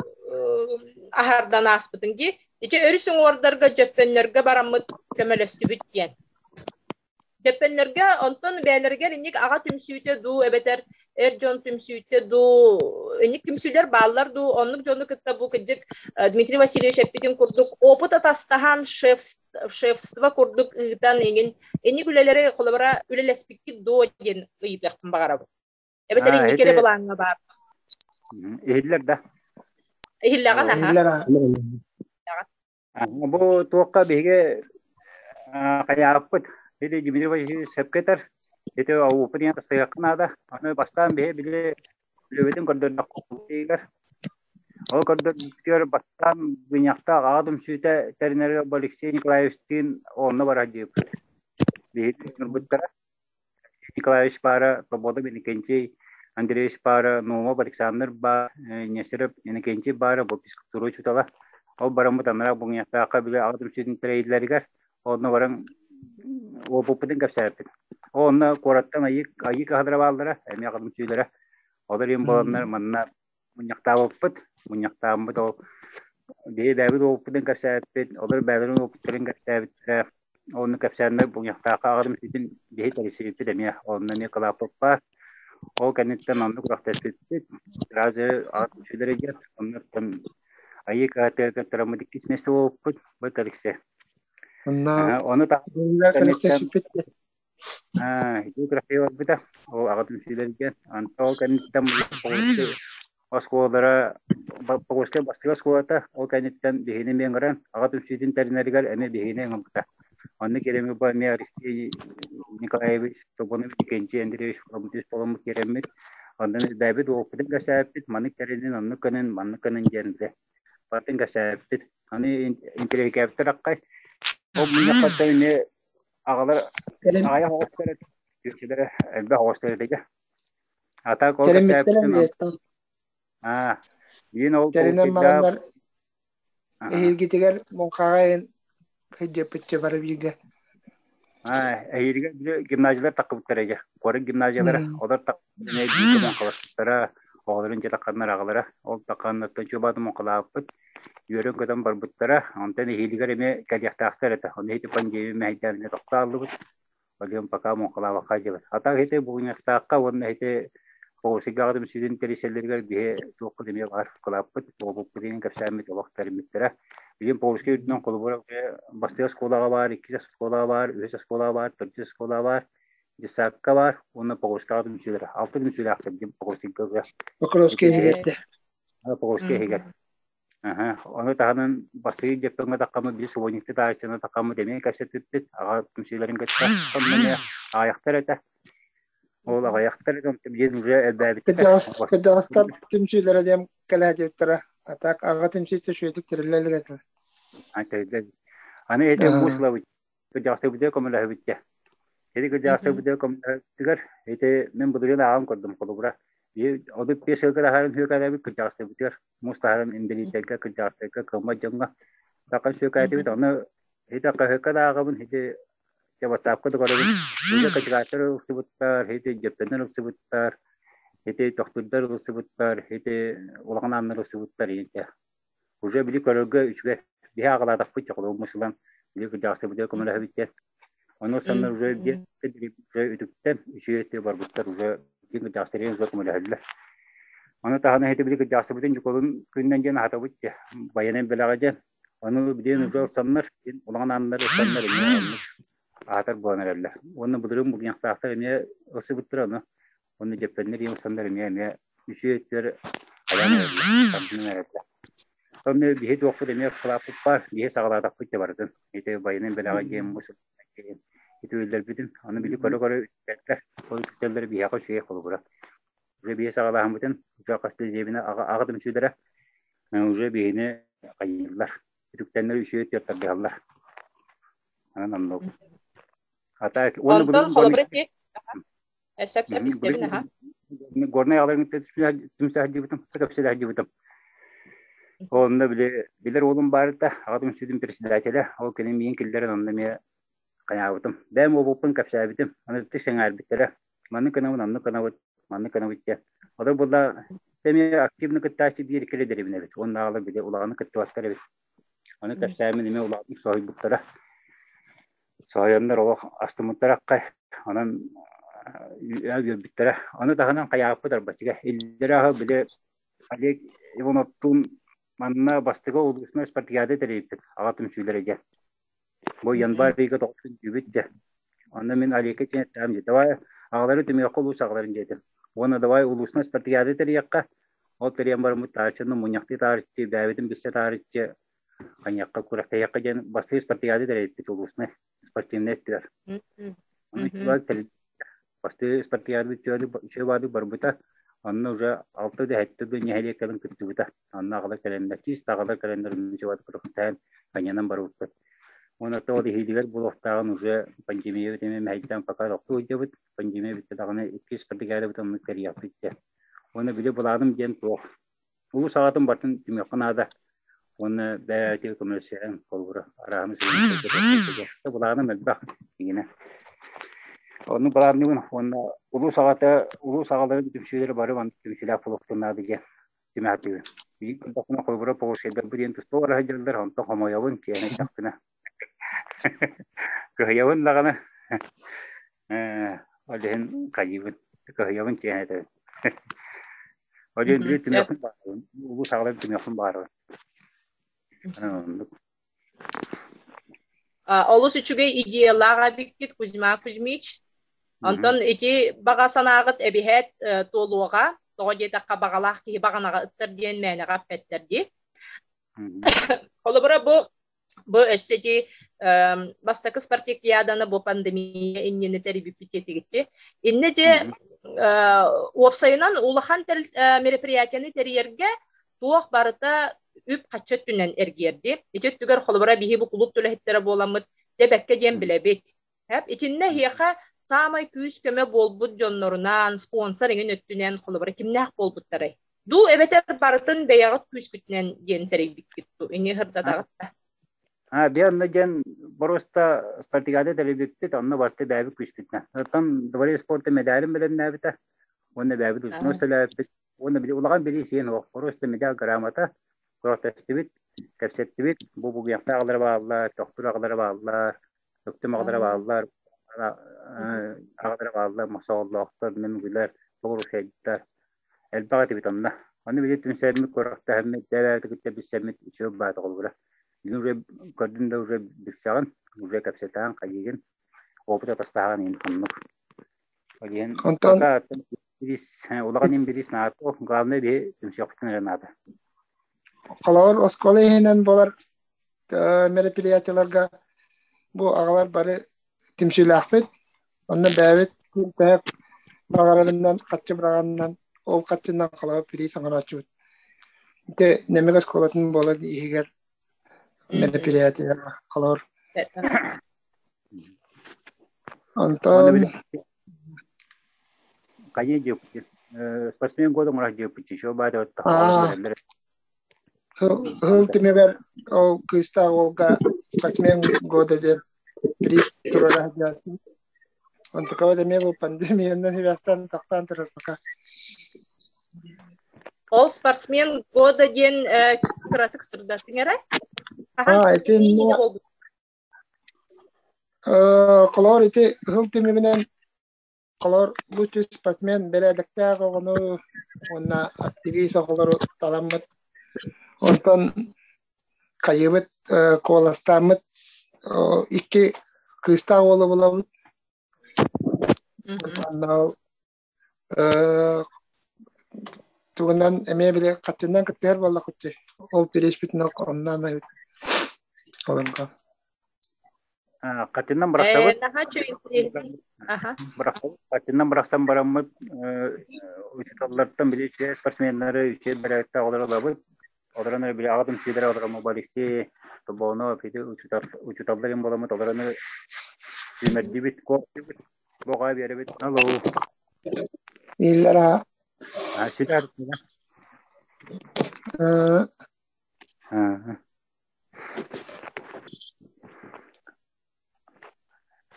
аһардан ааспытын дии. Ити өрүс уҥуордарга, дьөппөннөргө бараммыт көмөлөстүбүт диэн. Дьөппөннөргө онтон бэйэлэригэр инник аҕа түмсүүтэ дуу эбэтэр эр дьон түмсүүтэ дуу инник түмсүүлэр бааллар дуу оннук дьону кытта бу кырдьык Дмитрий Васильевич эппитин курдук опыт атастаһан шефство курдук ыытан иҥин инник үлэлэри холобура үлэлэспиккит дуо диэн ыйытыахпын баҕарабын. Эбэтэр инники эрэ былааҥҥа баар. Иһиллэр да. Иһиллэҕин аха. Бу туохха биһиги хайааппыт били Дмитрий Васильевич сөпкө этэр. Ити оуппут диэн тахсыахха наада. Аны бастаан биһи били үлэбитин көрдөрдөхпүтүгэр ол көрдөрбүтүгэр бастаан Гыняхтаах аҕа түмсүүтэ тэринэргэ бу Алексей Николаевичтыын онно барар диэбиппит. Биһиги ыҥырбыттара. Николаевич баара, Свобода Иннокентий Андреевич баара, Наумов Александр баар, Нестеров Иннокентий баара, бу физкультура учуутала. Ол бараммыт анараа Буҥуйахтаахха били аҕа түмсүүтүн тэрийэллэригэр онно баран уопуппутун кэпсээппит. Онно куораттан айыы айыы каһадара бааллара, эмиэ аҕа түмсүүлэрэ. Олор иһин буоланнар манна мунньахтаабыппыт. Мунньахтааммыт ол биһи бэйэбит уопуппутун кэпсээбиппит, олор бэйэлэрин уопуттарын кэпсээбиттэрэ. Онно кэпсээннэр мунньахтаахха аҕарым ситин биһи тэрийсибиппит эмиэ. Онно эмиэ кылааппыппа. Ол кэнниттэн оннук күрэхтэспиппит. Сразу аҕа үчүлэрэ диэн, оннуттан айыы каатыгар тараммыт иккис миэстэ буолбуппут. Бу Алексей. Онно Ону кэнниттэн күрэхтэспиппит. Ити күрэхтэһии барбыта. Ол аҕа түмсүүлэргэ. Онтон ол кэнниттэн оскуолалара Погосскай бастакы оскуолата ол кэнниттэн биһигини эмиэ ыҥыран аҕа түмсүүтүн тэринэригэр эмиэ биһигини ыҥырбыта. Онно киирэммит бу эмиэ Алексей Николаевич Тобонов Викентий Андреевич Ломотис Соломов киирэммит онон бэйэбит уоппутун кэпсээппит маннык тэринин оннук гынын маннык гынын диэн бile барытын кэпсээппит. Аны интэриэһиргээбиттэр аккай ол мунньахтан эмиэ Аҕалар Кэлин аҕыйах оҕустар түөччүлэрэ элбэх оҕустар этэ А так ол Кэлиммиттэрэ кэпсээбитин эмиэттэн аа иин ол тэринэн толкуйдаах бараннар эһиилгитигэр муҥхаҕа иһин сылдьыппытча бары бииргэ. Аа эһиилигэр били гимназиялар таххыбыттара дьэ. Куорат гимназиялара олор таххыбыттара бииргэ муҥхаласпыттара оҕолорун дьэ тахханнар аҕалара ол тахханнартан чуобааты муҥхалаабыппыт үөрэн-көтөн барбыттара. Онтон эһиилигэр эмиэ кэлиэхтээхтэр этэ. Ону ити пандемия мэһэйдээн эмиэ тохтооллубут. Олион пока муҥхалаабакка дьыбыт. А так ити Булгунньахтаахха уонна ити Оҕусыйга түмсүүтүн тэрийсэллэригэр биһи туохпут эмиэ баар кылааппыт, буолбуппут иһин кэпсээммит олох тэриммиттэрэ. Билигин Павловскай үрдүнэн холобура бастакы оскуолаҕа баар, иккис оскуолаҕа баар, үһүс оскуолаҕа баар, төрдүс оскуолаҕа баар, десакка баар уонна Павловскайга түмсүүлэрэ. Алта түмсүүлээхтэр диэн Павловскайга. Покровскай иһигэр Павловскай иһигэр. Аһа, ону таһынан бастакы дьөппөҥҥө таххаммыт биир субботникты таайчыны таххаммыт эмиэ кэпсэппиппит. Аҕа түмсүүлэрин кытта онно эмиэ аҕыйахтар этэ. Ол аҕыйахтар этэ, онтон билигин уже элбээбиттэр. Кырдьаҕас кырдьаҕастар түмсүүлэрэ диэн кэлээдьиттэрэ. А так аҕа түмсүүтэ үчүгэйдик тэриллэ илик этэ. Аны эти муус ылабыт кырдьаҕастарбытыгар көмөлөһөбүт Ити кырдьаҕастарбытыгар көмөлөһөбүтүгэр ити мин былырыын ааҕан көрдүм холобура 35 сылга таһааран сүөкэлээбит кырдьаҕастарбытыгар муус таһааран инбэлииттэргэ кырдьаҕастарга кыаммат дьоҥҥо таххан сүөкээтибит ону ити хаһыакка да ааҕабын ити ватсапка да көрөбүн ити качыгааттар ылсыбыттар ити дьөппөннөр ылсыбыттар ити тохтурдар ылсыбыттар ити улахан ааннар ылсыбыттар ити Уже били көрөргө үчүгэй. Биһи аҕалаатахпыт чохолуоммус ылан били кырдьаҕастарбытыгар көмөлөһөбүт диэн. Ону саннар уже уже үтүктэн үчүгэй өттүгэр барбыттар уже дьиҥ кырдьаҕастарыгар уже көмөлөһөллөр. Ону таһынан иһити били кырдьаҕасыбытын дьукулун күннэн диэн аһатабыт дьэ байанай бэлэҕэ дьэ. Ону билигин уже ылсаннар улахан ааннар ылсаннар эмиэ оннук аһатар буолан эрэллэр. Уонна былырыын булгунньахтаахтар эмиэ ылсыбыттара ону. Уонна дьэппэннэр ийэ ылсаннар эмиэ эмиэ үчүгэй өттүгэр хайаан эрэллэр, тардынан эрэллэр. Онно биһи туохпут эмиэ кылааппыт баар, биһи саҕалаатахпыт дьэ барытын. Ити байанай бэлэҕэ диэн мус ити үллэрбитин, ону били көрө-көрө үттэллэр. Ол үттэллэр биһиэхэ үчүгэй холобура. Уже биһи саҕалааһыммытын, уже хас да дьиэбинэ аҕа түмсүүлэрэ уже биһини хайыыллар. Үтүктэннэр үчүгэй өттүгэр тардыһаллар. Анан оннук. Ата уонна Онтон холобура ити сөп-сөп истэбин аха. Горнай аҕаларын түмсэ сылдьыбытым, кэпсэтэ сылдьыбытым. Онно били билэр уолум баарыта, аҕа түмсүүтүн председателэ, ол кини миин киллэрэн онно эмиэ хайаабытым. Бэйэм уолбуппун кэпсээбитим, аны ытык сэҥээрбиттэрэ. Маннык гынабын, оннук гынабыт, маннык гынабыт диэн. Олор буолла эмиэ активно кыттааччы биир икки дэриэбинэ эбит. Уонна аҕалар били улаҕаны кыттыбаттар эбит. Аны кэпсээммин эмиэ улаатан соһуйбуттара. Соһуйаннар олох астыммыттара аккай. Онон үөрбүттэрэ. Ону таһынан хайааппыт арбачыга. Иллэрэ аһы били Олег Ивановтуун манна бастакы улуусна спартакиада тэрийбит аҕа түмсүүлэрэ дьэ. Бу январь ыйга тоҕус дүүбүт дьэ. Онно мин Олегка тиэнэттэҕим дьэ. Давай аҕалары түмүөххэ улуус аҕаларын диэтим. Уонна давай улуусна спартакиада тэрийиэххэ. Ол тэрийэн бараммыт таарыччыны мунньахтыы таарыччы, бэйэбитин билсэ таарыччы хайыахха күрэхтэһиэххэ диэн бастакы спартакиада тэрийбит улуусна спортивнай өттүгэр. Бастакы спартакиада үчүгэй баадык барбыта. Онно уже алта да сэттэ да нэһилиэк кыттыбыта. Онно аҕалар кэлэннэр, чисто аҕалар кэлэннэр үчүгэй күрэхтэһэн хайанан барбыппыт. Уонна ол иһиилигэр буолуохтааҕын уже пандемия эмиэ мэһэйдээн пока тохтуу сылдьабыт. Пандемия бүттэ даҕаны иккис спартакиадабыт оннук тэрийиэхпит дьэ. Уонна били былааным диэн туох. Улуус аҕатын бартын түмүөххэ наада. Уонна бэйэтигэр көмөлөсүһэн холобура арааһын былааным элбэх игинэ. Ону былаанныыбын уонна улуус аҕата улуус аҕаларын түмсүүлэрэ бары маннык түмсүүлээх буолуохтун наада диэн түмэхтиибин. Биир көрдөхпүнэ холобура Поволжьедарбыт диэн туспа бара сылдьаллар, онтон хомойобун, киэһэ эттэхпинэ. Кыһыйабын даҕаны. Ээ, ол иһин хайыыбын, кыһыйабын киэһэ этэбин. Ол иһин били түмүөхпүн баҕарабын, улуус аҕаларын түмүөхпүн баҕарабын. Оннук. Олус үчүгэй идеялаах эбиккит Кузьма Кузьмич. Онтон ити баҕа санааҕыт эбиһээт туолуоҕа. Тоҕо диэтэххэ баҕалаах киһи баҕанаҕа ыттар диэн мээнэҕэ эппэттэр дии. Холобура бу Бу өссө ити бастакы спартакиаданы бу пандемия иннинэ тэрийбиппит диэтигитти. Иннэ дьэ уопсайынан улахан мероприятияны тэрийэргэ туох барыта үп-харчы өттүнэн эргиэрди. Ити өттүгэр холобура биһи бу кулууп үлэһиттэрэ буоламмыт дьэ бэккэ диэн билэбит. Итиннэ эһиэхэ саамай күүс-көмө буолбут дьоннорунан, спонсор эҥин өттүнэн холобура кимнээх буолбуттарай? Дуу эбэтэр барытын бэйэҕит күүскүтүнэн диэн тэрийбиккит дуу? Ини сырдатаҕыт да? А, би онно диэн боруоста спартакиада тэрийбиппит, онно барыта бэйэбит күүспүтүнэн. Оттон дворец спорта медалин бэлэмнээбитэ, уонна бэйэбит взнос төлөөбүппүт, уонна били улахан билии суох. Боруоста медаль грамота күрэхтэстибит, кэпсэттибит. Бу бугуйахта аҕалара бааллар, тохтур аҕалара бааллар, Өктөм аҕалара бааллар, аҕалара бааллар, мохсоҕоллоохтор, мөҥүлэр, тоҕурушайдар. Элбэх этибит онно. Ону били түмсэрмит, куораттаһыммыт, бэйэ-бэйэбитин кытта билсэммит үчүгэй баата холобура. Билигин уже көрдүн да уже билсэҕин, уже кэпсэтэҕин, хайыыгын, опыт атастаһаҕын иһин оннук. Ол иһин Онтон пока улахан имбирис наада, главное биһи түмсүөхпүтүн эрэ наада. Холобур, оскуола иһинэн буолар мероприятиеларга бу аҕалар бары түмсүүлээхпит. Онно бэйэбит төһө баҕарарынан харчы быраҕанынан ол харчынан холобур приз оҥорооччубут. Ити Нэмик оскуолатын буолар иһигэр мероприятиеларга холобур. Онтон Хайа диэппит спортсмен года оҥорор диэппит еще баата Сыл түмүгэр ол кыыстаах уолга спортсмен года диэн приз туруора сылдьааччы. Онтукабыт эмиэ бу пандемиянан сибээстээн тохтоон турар пока. Ол спортсмен года диэн кыратык сырдатыҥ эрэ. Аа, итиннэ буолбут. Холоор ити ыһыл түмүгүнэн холоор лучший спортсмен бэрээдэктээх оҕону уонна активист оҕолору таламмыт. Онтон хайыбыт куоластааммыт икки кыыстаах уолу булабыт. Онно тугунан эмиэ били хаччынан кыттыһар буоллахпыт ол бирииспитин онно анаабыт олорго. Хатынан бырахсабыт. Хатынан бырахсан бараммыт учууталлартан били үчүгэй спортсменнары үчүгэй бэрээктээх оҕолору ылабыт. Олорон били аҕа түмсүүлэрэ олорон Алексей Тобонов ити учууталлар им буоламмыт олорону сүүмэрдибит Боҕаа биэрэбит. Алло. Иллара. А, ситэр.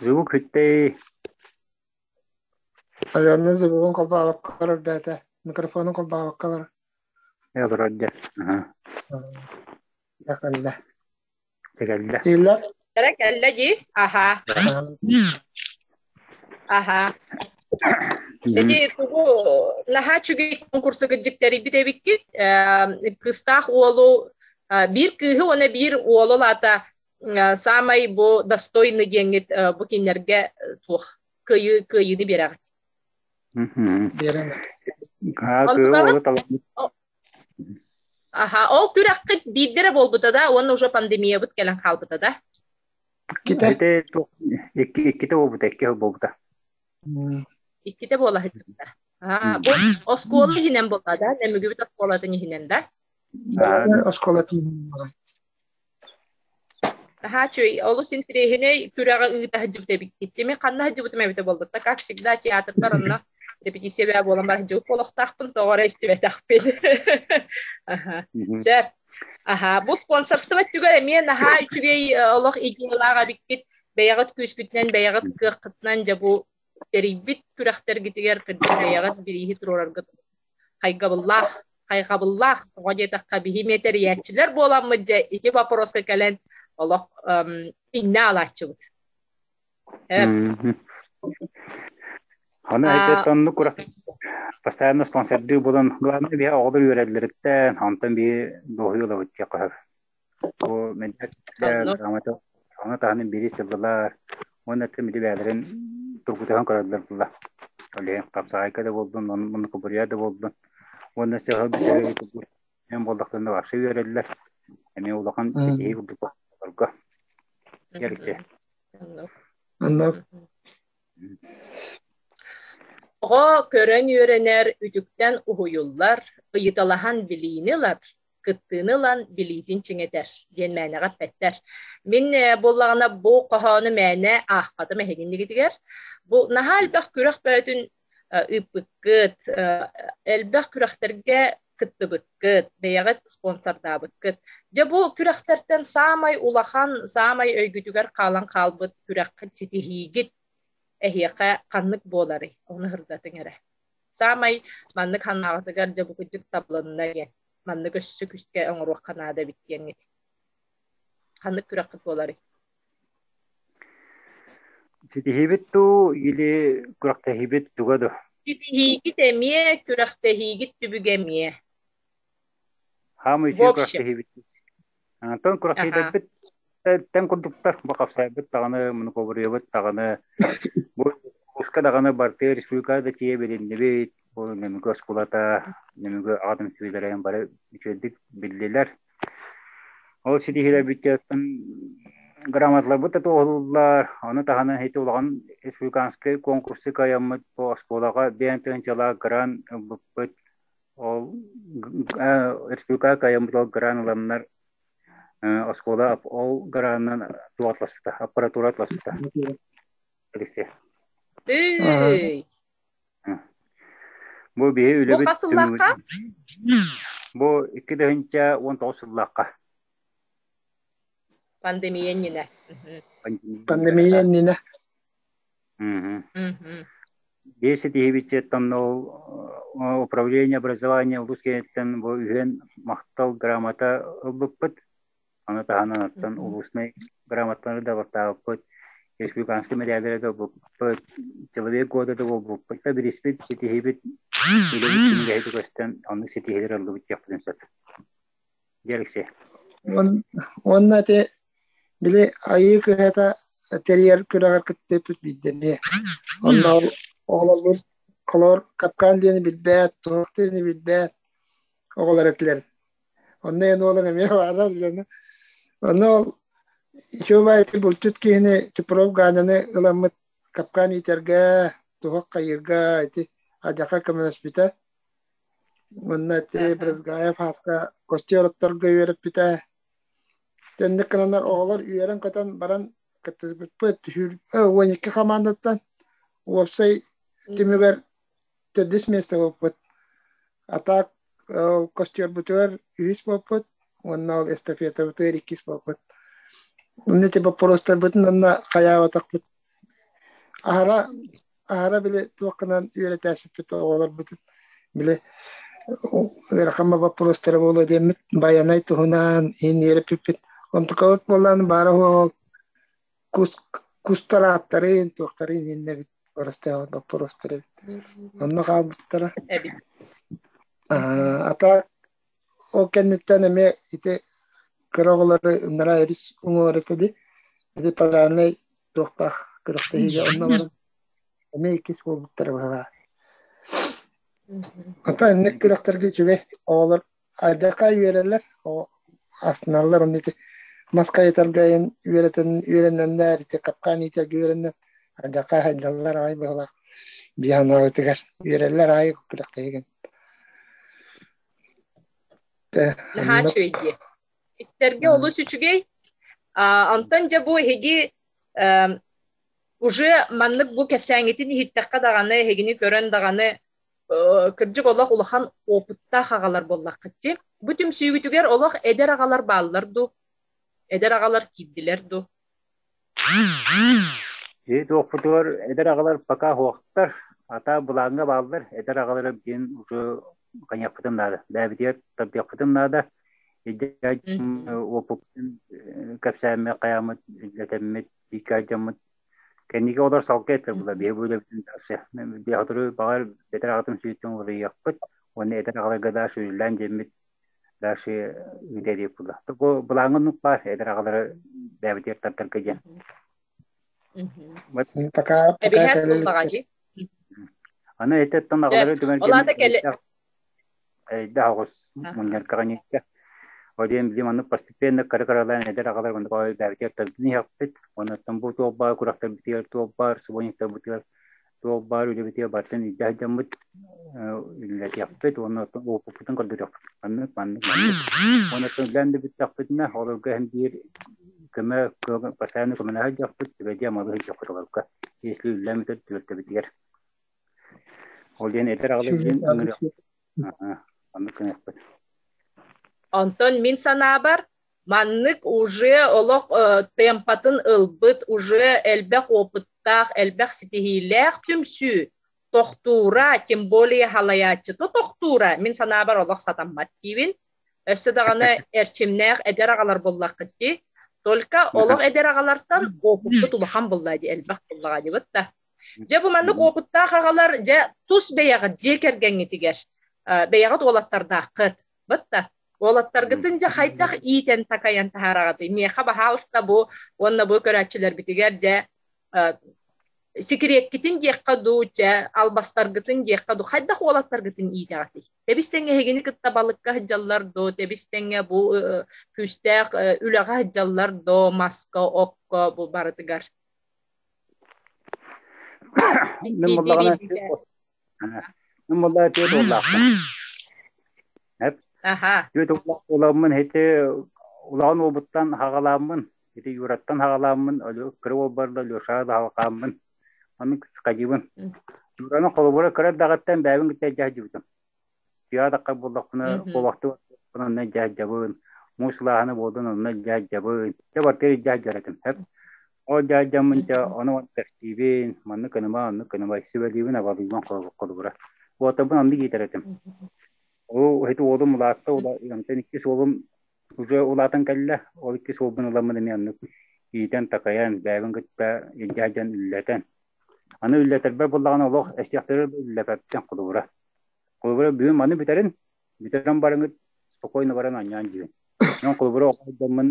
Звук хүттей. Алена звугун холбообокко бээтэ. Микрофонун холбообокко бар. Э, вроде. Ага. Кэллэ. Кэллэ. Кэллэ. Кэллэ дии. Аха. Аха. Эти тугу наһаа үчүгэй конкурсу кырдьыктарыйбыт эбиккит. Кыыстаах уолу биир кыыһы уонна биир уолу лаата саамай бу достойный диэҥҥит бу кинилэргэ туох кыайыы кыайыыны биэрэҕит. Биэрэн. Аха, ол күрэххит биирдэ эрэ буолбута да, уонна уже пандемиябыт кэлэн хаалбыта да? Иккитэ. Иккитэ буолбута, икки сыл буолбута. Иккитэ буола сылдьыбыта. Аа, бу оскуола иһинэн буолла да, Нөмүгүбүт оскуолатын иһинэн да? Оскуолатын иһинэн. Наһаа үчүгэй, олус интэриэһинэй күрэҕи ыыта сылдьыбыт эбиккит. Тими ханна сылдьыбытым эбитэ буолла? Как всегда театрдар онно репетиция бää буолан баран сылдьыбыт буолуохтаахпын, тоҕо эрэ истибэтэхпин. Аха. Сөп. Аха, бу спонсорство өттүгэр эмиэ наһаа үчүгэй олох идеялаах эбиккит. Бэйэҕит күүскүтүнэн, бэйэҕит кыаххытынан дьэ бу тэрийбит күрэхтэргитигэр кырдьык бэйэҕит бирииһи туруораргыт хайгабыллаах хайҕабыллаах тоҕо диэтэххэ биһи эмиэ тэрийээччилэр буоламмыт дьэ ити вопроска кэлэн олох иҥнэ аалааччыбыт. Аны эйгэ оннук курах постоянно спонсордыы буолан главное биһи оҕолор үөрэллэриттэн онтон биһи дуоһуйа ылабыт диэххэ сөп. Бу грамота ону таһынан бири сыллылар уонна ити бээлэрин тургутуһан көрөллөр була. Ол иһин хапсаҕайга да буоллун, онно кубуруйа да буоллун уонна сыһыл эн буоллахтарына вообще үөрэллэр. Эмиэ улахан ситиһии курдук олорго. Ярыкте. Оннук. Оҕо көрөн үөрэнэр, үтүктэн уһуйуллар, ыйыталаһан билиини ылар, кыттыыны ылан билиитин чиҥэтэр диэн мээнэҕэ эппэттэр. Мин буоллаҕына бу хоһоону мээнэ аахпатым эһигиннигитигэр. Бу наһаа элбэх күрэх бөөтүн ыыппыккыт, элбэх күрэхтэргэ кыттыбыккыт, бэйэҕит спонсордаабыккыт. Дьэ бу күрэхтэртэн саамай улахан, саамай өйгүтүгэр хаалан хаалбыт күрэххит ситиһиигит эһиэхэ ханнык буоларый? Ону сырдатыҥ эрэ. Саамай маннык санааҕытыгар дьэ бу кырдьык табылынна диэн, маннык өссө күүскэ оҥоруохха наада эбит диэҥҥит. Ханнык күрэххит буоларый? Ситиһиибит дуу или күрэхтэһиибит туга дуу? Ситиһиигит эмиэ, күрэхтэһиигит түбүгэ эмиэ. Хаамый үчүгэй күрэхтэһиибит. Антон күрэхтэһиилэрбит тэҥ курдуктар. Бу хапсайбыт даҕаны, мунукобуруйабыт даҕаны, бу улууска даҕаны бартыа республика да тиийэ билиннибит. Бу Нөмүгү оскуолата, Нөмүгү аҕа түмсүүлэрэ бары үчүгэйдик биллилэр. Ол ситиһиилэрбититтэн грамоталарбыт да туоһулууллар. Ону таһынан ити улахан республиканскай конкурсу кыайаммыт бу оскуолаҕа биэн тыһыынчалаах грант ылбыппыт. Ол республикаҕа кыайаммыт ол грант ыланнар оскуола ол гранынан туох атласпыта, аппаратура атласпыта. Алексей. Эй! Бу биһи Бу үлэбит хас сыллаахха? Бу 2019 сыллаахха. Пандемия иннинэ. Пандемия иннинэ. Биир ситиһиибититтэн ол управление образования улуус кииниттэн бу үһүөн махтал грамота ылбыппыт. Аны таһынан оттон улуснай грамоталары да баттаабыппыт. Республиканский мэрээлэрэ да буолбуппут, человек года да буолбуппут, да бириспит, ситиһиибит, үлэбит түмүгэһи көстөн оннук ситиһиилэр ыллыбыт диэхпитин сөп. Дьэ, Алексей. Уонна ити били Айыы кыһата тэрийэр күрэҕэр кыттыппыт биирдэ эмиэ. Онно оҕолорбут холоор капкан диэни билбэт, туох диэни билбэт оҕолор этилэр. Онно эн уолуҥ эмиэ баара диэн. Онно ол үчүгэй ити булчут киһини Чупров Ганяны ыламмыт капкан иитэргэ, туһах хайыырга ити адьаха көмөлөспүтэ. Уонна ити Брызгаев Һааска костер отторго үөрэппитэ. Тэнник гынаннар оҕолор үөрэн-көтөн баран кыттыспыппыт. 12 хамаандаттан уопсай түмүгэр төрдүс миэстэ буолбут. А так ол костюрбутугар үһүс буолбут уонна ол эстафетабытыгар иккис буолбут. Онно ити боппуруостарбытын онно хайаабатахпыт. Аһара аһара били туох гынан үөрэтээсиппит оҕолорбутун били ыарахан боппуруостара буолуо диэммит Байанай туһунан иһин үөрэппиппит. Онтукабыт буоллаан баара суох ол кус кустар ааттарын туохтарын иһиннэбит боростуой боппуруостар эбит. Онно хаалбыттара. Эбит. А так ол кэнниттэн эмиэ ити кыра оҕолору ыннара өрүс уҥуор этэ ити полярнай туохтаах күрэхтэһиигэ онно баран эмиэ иккис буолбуттара быһалаа. Ата инник күрэхтэргэ үчүгэй оҕолор Айдакка үөрэллэр, астыналлар онно ити мас хайытарга үөрэтэн үөрэнэннэр ити капкаан иитэргэ үөрэнэн айдакка хайдаллар аҕай быһалаах биһанаабытыгар үөрэллэр аайы күрэхтэһигин. Наһаа үчүгэй дии. Истэргэ олус үчүгэй. Онтон дьэ бу эһиги уже маннык бу кэпсээҥҥитин иһиттэххэ даҕаны, эһигини көрөн даҕаны кырдьык олох улахан опыттаах аҕалар буоллаххыт дии. Бу түмсүүгүтүгэр олох эдэр аҕалар бааллар дуу? Эдэр аҕалар киирдилэр дуу? Киһи туохпутугар эдэр аҕалар пока суохтар, ата былааҥҥа бааллар, эдэр аҕалары диэн уже хайыахпытын наада, бэйэбитигэр тардыахпытын наада. Уопуппутун кэпсээммит, хайааммыт, үлэтэммит, бииргэ дьоммут Кэнники олор салгыы этэр була биһи бу үлэбитин сотору баҕар бэтэр аҕатын сүүттэн уларыйыахпыт уонна этэр аҕаларга дальше үлэлээн диэммит дальше ыытыа була. Бу былааҥҥа оннук баар эдэр аҕалары бэйэбитигэр тардарга диэн. Пока пока кэлэ Аны этэттэн аҕалары түмэргэ Эйдэх оҕус мунньаркаҕа ньиэккэ. Ол диэн билим оннук постепенно кыра-кыралаан эдэр аҕалар оннук өйдөөбүтүгэр төрдүн иһэхпит. Онуттан бу туох баар күрэхтэрбитигэр, туох баар субботниктарбытыгар, туох баар үлэбитигэр барытын илдьэ сылдьаммыт үлэлэтиэхпит уонна оттон уопуппутун көрдөрүөхпүт. Маннык, маннык, маннык. Уонна үлэлээн да бүттэхпитинэ, олорго иһин биир көмө, постоянно көмөлөһө сылдьыахпыт, сүбэлии-амалыы сылдьыахпыт олорго. Если үлэлээн бүтэр түбэлтэбитигэр. Ол диэн эдэр аҕалар диэн оннук гыныахпыт. Онтон мин санаабар, маннык уже олох темпатын ылбыт, уже элбэх опыттаах, элбэх ситиһиилээх түмсүү тохтуура, тем более халайааччыта тохтуура, мин санаабар олох сатаммат диибин. Өссө даҕаны эрчимнээх эдэр аҕалар буоллаххыт дии. Только олох эдэр аҕалартан опыппыт улахан буолла дии, элбэх буоллаҕа дии да. Дьэ бу маннык опыттаах аҕалар дьэ тус бэйэҕит дьиэ кэргэҥҥитигэр бэйэҕит уолаттардааххыт. Бытта. Уолаттаргытын дьэ хайдах иитэн такайан таһаараҕытый? Миэхэ баһаалыста бу уонна бу көрөөччүлэрбитигэр дьэ секреткитин диэххэ дуу, дьэ албастаргытын диэххэ дуу, хайдах уолаттаргытын иитэҕитий? Тэбис тэҥҥэ эһигини кытта балыкка сылдьаллар дуу, тэбис тэҥҥэ бу күүстээх үлэҕэ сылдьаллар дуу, маска, окко бу барытыгар. Мин буоллаҕына мин буоллаҕына түөрт уоллаахпын. Эп. Аха. Түөрт уоллаах буоламмын ити улахан уолбуттан хаҕалааммын, ити Юраттан хаҕалааммын, кыра уолбар да Лешаҕа да хаҕалааммын, маннык хадьыбын. Юраны холобура кыра эрдэҕиттэн бэйэбин кытта илдьэ сылдьыбытым. Тыа буоллахпына, куобахтыы онно дьаадьабын, муус ылааһына буоллун онно дьаадьабын. Дьэ барытыгар дьаадьар этим. Ол дьаадьаммын дьэ ону кэпсиибин, маннык гыныма, оннук гыныма, сүбэлиибин, абалыыбын холобура. Уотабын оннук иитэр этим. Ол ити уолум улаатта, онтон иккис уолум уже улаатан кэллэ. Ол иккис уолбун ыламмын эмиэ оннук. Иитэн-такайан, бэйэбин кытта илдьэ сылдьан үллэтэн. Аны үллэтэрбэр буоллаҕына олох эстиэхтэрэ үллэпэппин холобура. Холобура бүгүн маны бүтэрин, бүтэрэн бараҥыт спокойно баран оонньоон дьиэбин. Онон холобура оҕо дьоммун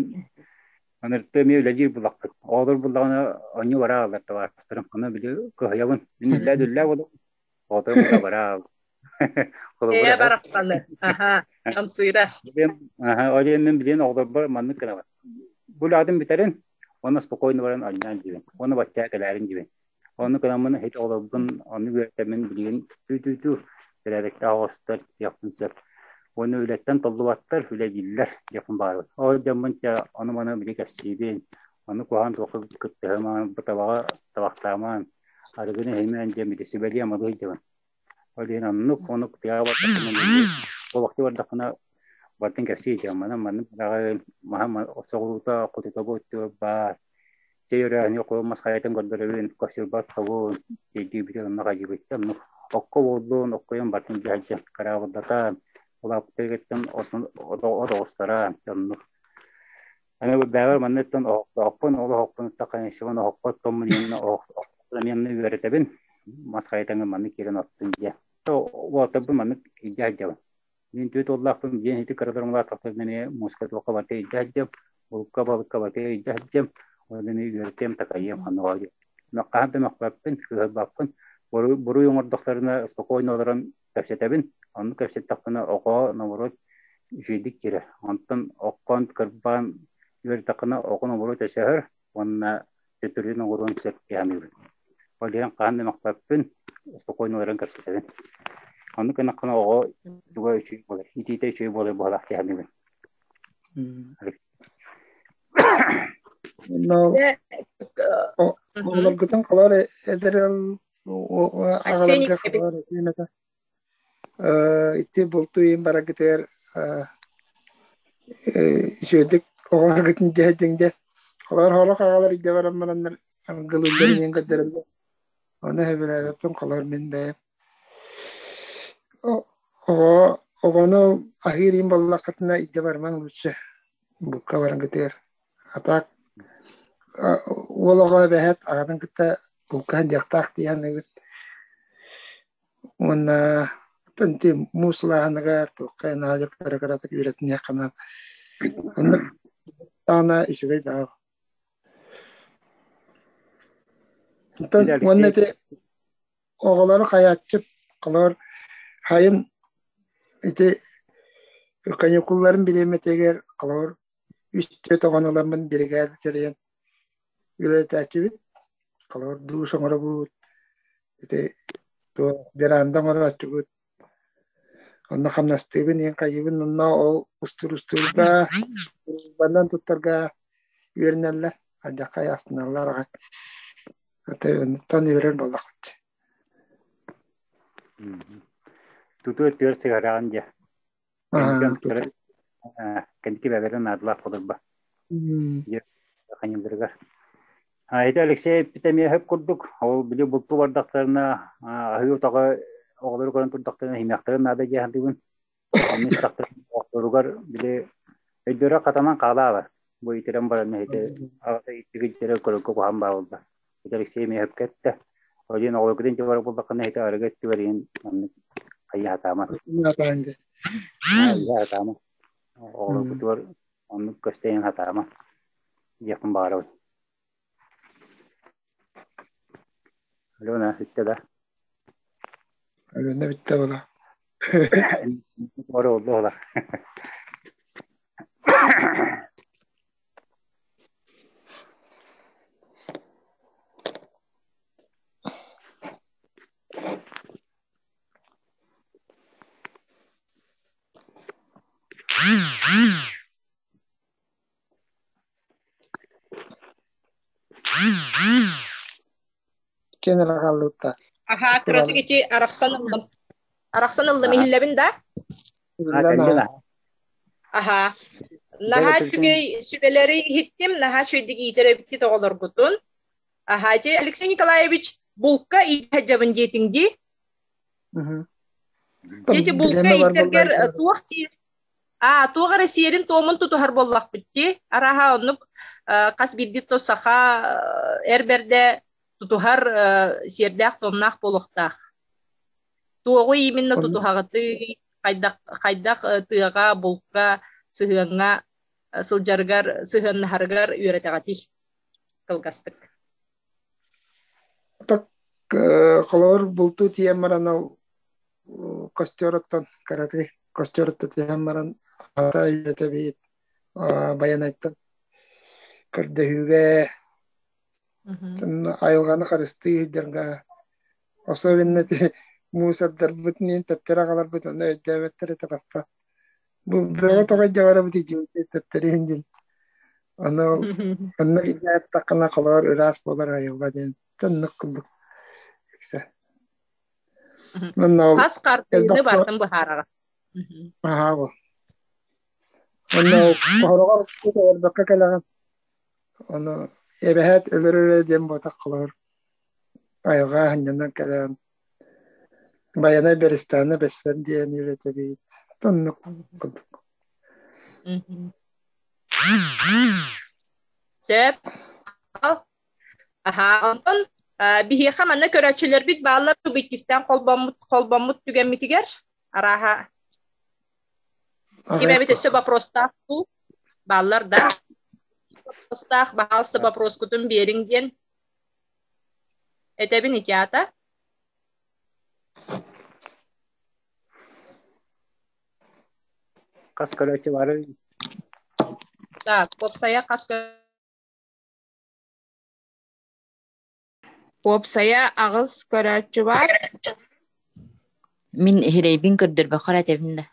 анырты эмиэ үлэлиир буллахпыт. Оҕолор буллаҕына оонньуу бара ааллар табаарыстарым. Аны били кыһайабын. Мин үллээ-дүллээ буолабын. Оҕоторум була бара аал. Холобура барахсаны. Аха, амсыыра. Аха, ол иһин мин билигин оҕолорбор маннык гынабын. Бу үлэҕитин бүтэрин, уонна спокойно баран оонньоон дьиэбин. Уонна баччаа кэлээрин дьиэбин. Онну гынаммын иһит оҕолорбун ону үөрэтэммин билигин түү-түү-түү бэрээдэктээх оҕустар диэхпин сөп. Уонна үлэттэн толлубаттар, үлэлииллэр диэхпин баҕарабын. Ол дьоммун дьэ ону-маны били кэпсиибин, ону куһаҕан туохха кыттыһымаҥ, бу табаҕы табахтаамаҥ, арыгыны иһимэҥ диэн били сүбэлиэм-амалыы сылдьабын. Ол иһин оннук оннук тыаҕа бардахпына олохтуу бардахпына барытын кэпсии сылдьабын. Манан маннык быраҕын, маһа соҕуруута хотута бу өттүгэр баар чэй өрөөһүнү куһун мас хайатын көрдөрөбүн, костербат хобун, чэйдиибитин онно хайыыбыт. Оннук окко буоллун, оккойон бартын дьаһалдьа хараабылдатан, улааппыттарыгыттан от оҕустара, оннук. Аны бэйэбэр манныттан оһохтоохпун, ол оһохпун конечно оһоххо оттоммун иннинэ оһохпун үөрэтэбин. Мас хайатаҥы маннык киирэн оттун диye. Уолаттарбын маннык илдьэ сылдьабын. Мин түөрт уоллаахпын, диэн ити кыратарым улааттахтарына эмиэ мууска туохха барыта илдьэ сылдьам, булка балыкка барыта илдьэ сылдьам, ол эмиэ үөрэтиэм, такайыам ханна диye. Хаһан да мөхпөппүн, кыыһырбаппын. Буруй оҥордохторуна спокойно олорон кэпсэтэбин. Оннук кэпсэттэхпинэ оҕо наоборот үчүгэйдик киирэр. Онтон оккон кырбаан үөрдэххинэ оҕо наоборот өсөһөр уонна төттөрүтүн оҥоруон сөп дии саныыбын. Ол иһин хаһан да мөхпөппүн, спокойно олорон кэпсэтэбин. Оннук гыннаххына оҕо туга үчүгэй буолар, итиитэ үчүгэй буолар быһалаах дии саныыбын. Оҕолоргутун холоор эдэр ыал аҕаларга холоор этиэм этэ. Ити бултуу иһин бараргытыгар үчүгэйдик оҕолоргутун дьэ дьэ холоор холох аҕалар илдьэ баран бараннар аргылыылларын иһин көрдөрөллөр. Ону сөбүлээбэппин холоор мин бэйэм. Оҕо оҕону аһыыр иһин буоллаххытына илдьэ барымаҥ лучше булка бараргытыгар. А так уол оҕо эбэһээт аҕатын кытта булка сылдьыахтаах дии саныыбыт. Уонна ити муус улааһыныгар туохха наадьа кыра-кыратык үөрэтиниэххэ наада. Оннук даҕаны үчүгэй баар. Оттон уонна ити оҕолору хайааччы холобур сайын ити каникулларын бириэмэтигэр холобур үс-түөрт оҕону ыламмын биригээдэ тэрийэн үлэлэтээччибит. Холобур душ оҥоробут, ити туох веранда оҥорооччубут. Онно хамнастыыбын иһин хайыыбын онно ол устур-устуурга, урбанан туттарга үөрэнэллэр, алдьархай астыналлар аҕай. Оттон үөрэр буоллахпыт. Тутуу өттүгэр сыһыараҕын дьэ. Кэнники бэбэрин наадалаах холорба. Ханьылларыгар. Ити Алексей эппитэ эмиэ сөп курдук. Ол били бултуу бардахтарына аһыы утаҕы оҕолору көрөн турдахтарына иһимиэхтэрин наада дии саныыбын. Онно истэхтэринэ оҕолоругар били өйдөрө хатанан хаалаабар. Бу итирэн баран ити аҕата иттигит көрөргө куһаҕан баа буолла. Ити Алексей эмиэ сөпкө эттэ. Ол иһин оҕолоргутун ити барар буоллаххына ити арыгы өттүгэр иһин маннык хайыы сатаама. Хайыы сатаама. Оҕолоргутугар оннук көстөйөн сатаама диэхпин баҕарабын. Алена бүттэ да? Алена бүттэ була. Бары oldu ola. Киэн эрэ хааллыбыт Аха, кыратык ити арахсан ыллым. Арахсан ыллым иһиллэбин да? Аха. Наһаа үчүгэй сүбэлэри иһиттим, наһаа үчүгэйдик иитэр эбиккит оҕолоргутун. Аха, ити Алексей Николаевич булка иитэ сылдьабын диэтиҥ дии? Ити булка иитэргэр туох сиир Аа, туох эрэ сиэрин-туомун тутуһар буоллахпыт дии. Арааһа оннук хас биирдии то саха эр бэрдэ тутуһар сиэрдээх-туомнаах буолуохтаах. Туоҕу именно тутуһаҕытый, хайдах хайдах тыаҕа, булка, сыһыаҥҥа сылдьарыгар, сыһыаннаһарыгар үөрэтэҕитий кылгастык. Так холобур бултуу тиийэн баран ол костер караты костер тиийэн баран хата үөтэбит Байанайтан көрдөһүүгэ айылҕаны харыстыы сылдьарга особенно ити мусордарбытын иһин тэптэр аҕаларбыт онно өйдөөбөттөр этэ бастаан бу бөҕө тоҕо дьаҕарабыт идиотты тэптэри иһин диэн ону онно илдьээттаххына холоор ыраас буолар айылҕа диэн тоннук курдук Онно Хас хартыыны бартын быһаараҕа. Аһаа Онно хороҕор олорбокко кэлэҕин. Ону эбэһээт өлөр диэн буотах холоор айылҕа сынньанан кэлэн Байанай бэристээнэ бэссэн диэн үөрэтэбит. Оннук курдук. Сөп. Аһаа, онтон биһиэхэ манна көрөөччүлэрбит бааллар иккистээн холбоммут холбоммут түгэммитигэр арааһа ким эбит өссө вопростаах дуу бааллар да вопростаах баһаалыста вопроскутун биэриҥ диэн этэбин ити аата Хас көрөөччү бары Так, уопсайа хас Уопсайа аҕыс көрөөччү баар. Мин иһирэйбин көрдөрбөххөр этэбин да.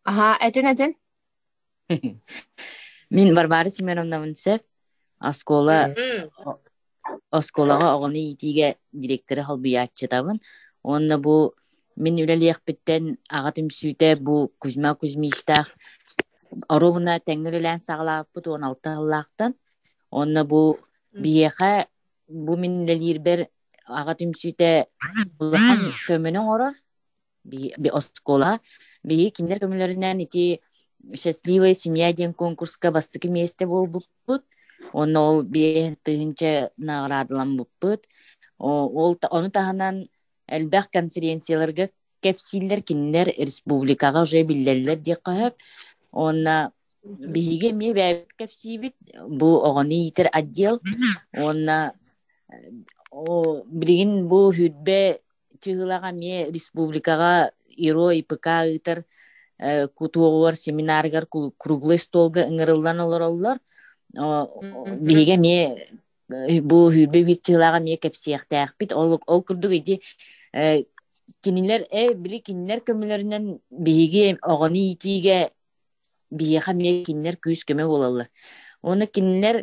Аһаа, этин-этин. Мин Варвара Семеновнабын сөп. Оскуола оскуолаҕа оҕону иитиигэ директоры холбуйааччытабын. Уонна бу мин үлэлиэхпиттэн аҕа түмсүүтэ бу Кузьма Кузьмичтаах оруобуна тэҥҥэ үлэлээн саҕалаабыппыт 16 сыллаахтан. Уонна бу биһиэхэ бу мин үлэлиирбэр аҕа түмсүүтэ улахан көмөнү оҥорор оскуола биһиги кинилэр көмөлөрүнэн ити «Счастливая семья» диэн конкурска бастакы миэстэ буолбуппут. Уонна ол 5000 наҕараадаламмыппыт. Ол ону таһынан элбэх конференцияларга кэпсииллэр, кинилэр республикаҕа уже биллэллэр диэххэ сөп. Уонна биһиги эмиэ бэйэбит кэпсиибит, бу оҕону иитэр отдел уонна билигин бу сүүрбэ чыһылаҕа эмиэ республикаҕа ИРО ИПК ыытар кутуоҕугар семинарыгар круглый столга ыҥырыллан олороллор. Биһиги эмиэ бу сүүрбэ биир чыһылаҕа эмиэ кэпсиэхтээхпит. Ол, ол курдук ити кинилэр били кинилэр көмөлөрүнэн биһиги оҕону иитиигэ биһиэхэ эмиэ кинилэр күүс-көмө буолаллар. Уонна кинилэр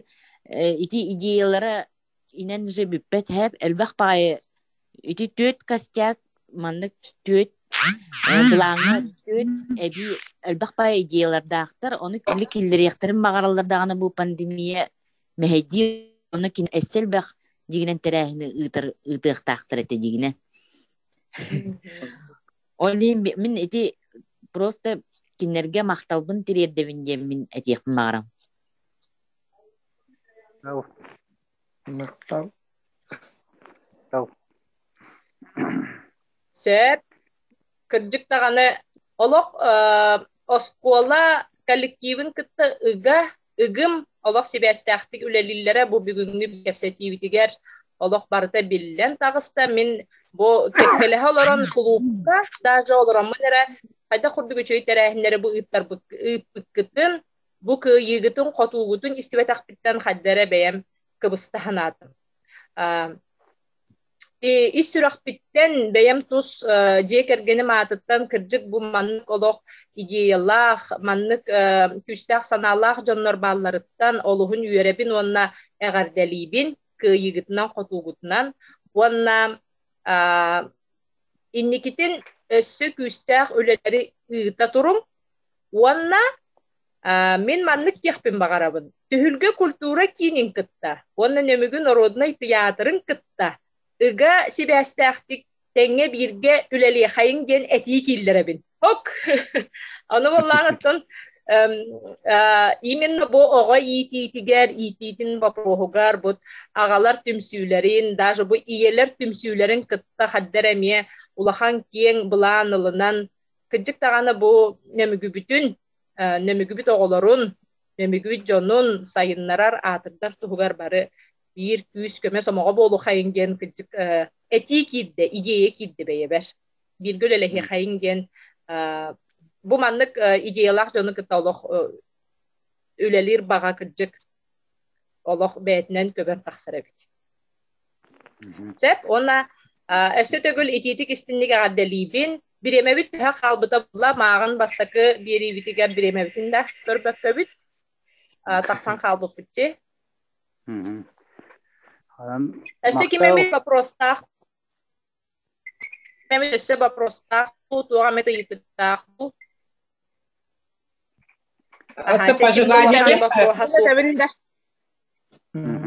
ити идеялара инэн же бүппэт һээп элбэх баҕайы ити түөрт костяк маннык түөрт былааҥҥа түөрт эбии элбэх баҕайы идеялардаахтар ону кили киллэриэхтэрин баҕараллар даҕаны бу пандемия мэһэйдиир ону кини өссө элбэх дьигинэн тэрээһини ыытар ыытыахтаахтар этэ дьигинэн Ол иһин мин ити просто кинилэргэ махталбын тириэрдэбин диэн мин этиэхпин баҕарам. Махтал. Сөп. Кырдьык даҕаны олох оскуола коллективын кытта ыга ыгым олох сибээстээхтик үлэлииллэрэ бу бүгүҥҥү кэпсэтиибитигэр олох барыта биллэн таҕыста. Мин бу кэккэлэһэ олорон кулуупка даже олороммун эрэ хайдах курдук үчүгэй тэрээһиннэри бу ыыппыккытын, бу кыайыыгытын, хотуугутун истибэтэхпиттэн хайда эрэ бэйэм кыбыста санаатым. Ис сүрэхпиттэн бэйэм тус дьиэ кэргэним аатыттан кырдьык бу маннык олох идеялаах, маннык күүстээх санаалаах дьоннор баалларыттан олуһун үөрэбин уонна эҕэрдэлиибин кыайыыгытынан хотуугутунан уонна инникитин өссө күүстээх үлэлэри ыыта туруҥ уонна мин маннык диэхпин баҕарабын. Түһүлгэ культура киинин кытта уонна Нөмүгү норуодунай тыйаатырын кытта ыга сибээстээхтик тэҥҥэ бииргэ үлэлиэхэйиҥ диэн этии кииллэрэбин. Ок! Ону буоллаҕыттан Именно бу оҕо иитиитигэр, иитиитин боппуруоһугар бу аҕалар түмсүүлэрин, даже бу ийэлэр түмсүүлэрин кытта хаддар эмиэ улахан киэҥ былаан ылынан, кырдьык даҕаны бу нөмүгүбүтүн, нөмүгүбүт оҕолорун, нөмүгүбүт дьонун сайыннарар, аатырдар туһугар бары биир күүс-көмө сомоҕо буолуохайыҥ диэн кырдьык этии киирдэ, идея киирдэ бэйэбэр. Бииргэ үлэлэһиэхэйиҥ диэн бу маннык идеялаах дьону кытта олох үлэлиир баҕа кырдьык олох бэйэтинэн көбөн тахсар эбит. Сөп уонна өссө төгүл итиитик истинник эҕэрдэлиибин. Бириэмэбит төһө хаалбыта буолла, мааҕын бастакы биэриибитигэр бириэмэбитин да көрбөккөбүт тахсан хаалбыппыт дии. Өссө ким эмит вопростаах эмит өссө вопростаах дуу, туох эмит ыйытыктаах дуу? Это пожелание.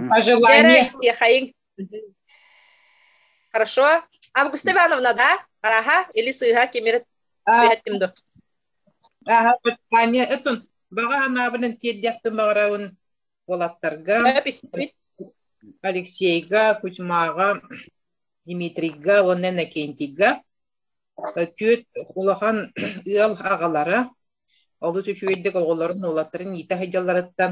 Пожелание. Хорошо. Августа Ивановна, да? Араха или сыыһа кимир түһэттим до? Аха, пожелание. Это баҕа анаабынан тиэрдиэхпин баҕарабын уолаттарга, Алексейга, Кузьмаҕа, Дмитрийга уонна Иннокентийга түөрт улахан ыал аҕалара олус үчүгэйдик оҕолорун уолаттарын иитэ сылдьалларыттан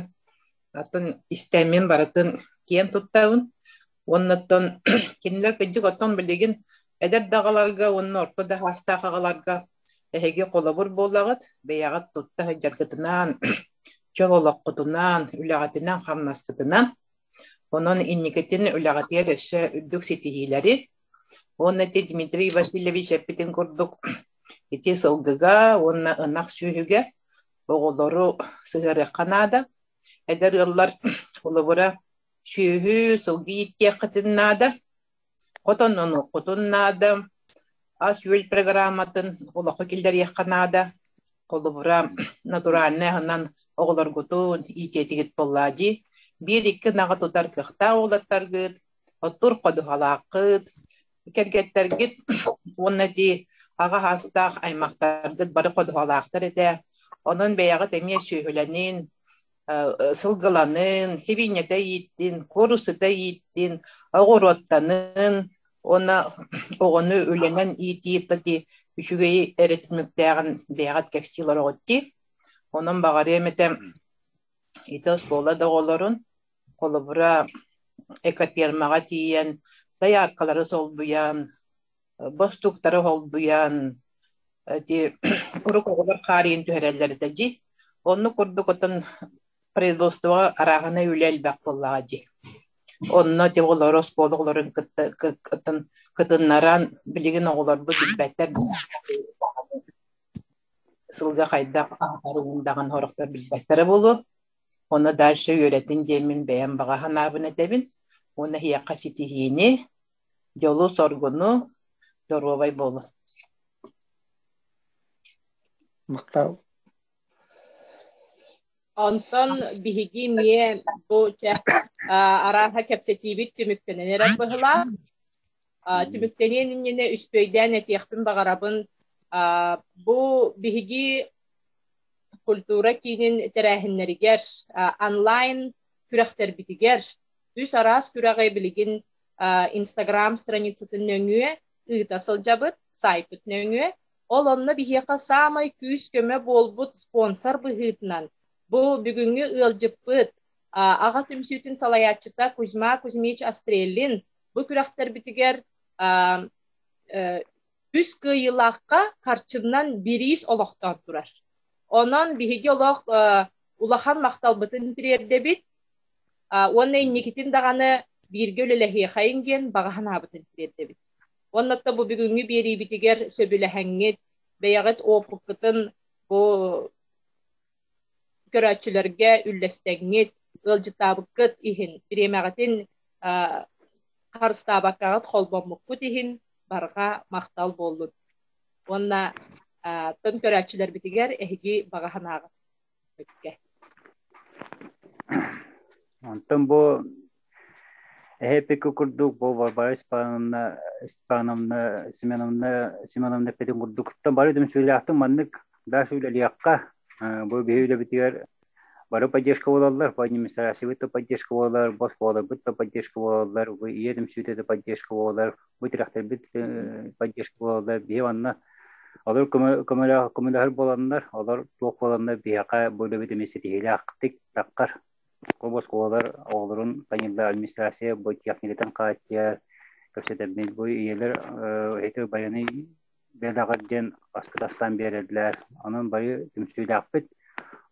оттон истэммин барытын киэн туттабын уонна оттон кинилэр кырдьык оттон билигин эдэр да аҕаларга уонна орто да саастаах аҕаларга эһиги холобур буолаҕыт бэйэҕит тутта сылдьаргытынан чөл олоххутунан үлэҕитинэн-хамнаскытынан Онон инникитин үлэҕитигэр өссө үрдүк ситиһиилэри уонна ити Дмитрий Васильевич эппитин курдук ити сылгыга уонна ынах сүөһүгэ оҕолору сыһыарыахха наада. Эдэр ыаллар холобура сүөһү, сылгы ииттиэххитин наада. Хотоннонуоххутун наада, ас-үөл программатын олоххо киллэриэххэ наада. Холобура, натуральнай аһынан оҕолоргутун иитиэтигит буоллаа дии. Биир-икки ынаҕы тутар кыахтаах уолаттаргыт, оттуур ходуһалааххыт, кэргэттэргит уонна дии аҕа саастаах аймахтаргыт бары ходуһалаахтар этэ. Онон бэйэҕит эмиэ сүөһүлэнин, сылгыланын, сибиинньэтэ ииттин, куурусута ииттин, оҕуруоттанын уонна оҕону үлэнэн иитии ити үчүгэй эрэ түмүктээҕин бэйэҕит кэпсии олороҕут дии. Онон баҕарыам этэ ити оскуола да оҕолорун холобура экофермаҕа тиийэн дояркалары солбуйан бостууктары холбуйан ити урук оҕолор хаарыйан түһэрэллэр этэ дии. Оннук курдук оттон производствоҕа арааһынай үлэ элбэх буоллаҕа дии. Онно ити оҕолору оскуола оҕолорун кытта кытын кытыннаран билигин оҕолорбут билбэттэр сылга хайдах аһатарын даҕаны сорохтор билбэттэрэ буолуо. Ону дальше үөрэтин диэммин бэйэм баҕа санаабын этэбин. Уонна эһиэхэ ситиһиини, дьолу-соргуну, доруобай буолун. Махтал. Онтон биһиги эмиэ бу чэ арааһа кэпсэтиибит түмүктэнэн эрэр быһылаах. Түмүктэниэн иннинэ үспүөйдээн этиэхпин баҕарабын. Бу биһиги культура киинин тэрээһиннэригэр онлайн күрэхтэрбитигэр үс араас күрэҕи билигин Инстаграм страницатын нөҥүө ыыта сылдьабыт, сайтпыт нөҥүө. Ол онно биһиэхэ саамай күүс-көмө буолбут спонсор быһыытынан бу бүгүҥҥү ыалдьыппыт аҕа түмсүүтүн салайааччыта Кузьма Кузьмич Остреллин бу күрэхтэрбитигэр үс кыайыылаахха харчынан бириис олохтоон турар. Онон биһиги олох улахан махталбытын тириэрдэбит уонна инникитин даҕаны бииргэ үлэлэһиэхэйиҥ диэн баҕа санаабытын тириэрдэбит. Уонна бу бүгүҥҥү биэриибитигэр сөбүлэһэҥҥит, бэйэҕит опыккытын бу көрөөччүлэргэ үллэстэҥҥит, ыалдьыттаабыккыт иһин, бириэмэҕитин харыстаабаккаҕыт холбоммуккут иһин барҕа махтал буоллун. Уонна тон көрөөччүлэрбитигэр эһиги баҕа санааҕыт бүккэ. Онтон бу эһэ курдук бу Варвара Степановна Степановна Семеновна Семеновна эппитин курдук бары түмсүүлээхтик маннык дальше үлэлиэххэ. Бу биһи үлэбитигэр бары поддержка буолаллар, бу администрациябыт да поддержка буолар, бу оскуолабыт да поддержка буолаллар, бу ийэ түмсүүтэ да поддержка буолар, бу тирэхтэрбит поддержка буолаллар. Биһи онно олор көмөлөһөр буоланнар, олор туох буоланнар биһиэхэ бу үлэбит эмиэ ситиһиилээхтик таххар. Бу оскуолалар оҕолорун каньылла администрация бу техникатын хааччыйар, кэпсэтэрбит бу ийэлэр эти байыанный бэлэҕэр диэн аспыт астаан биэрэллэр. Онон бары түмсүүлээхпит.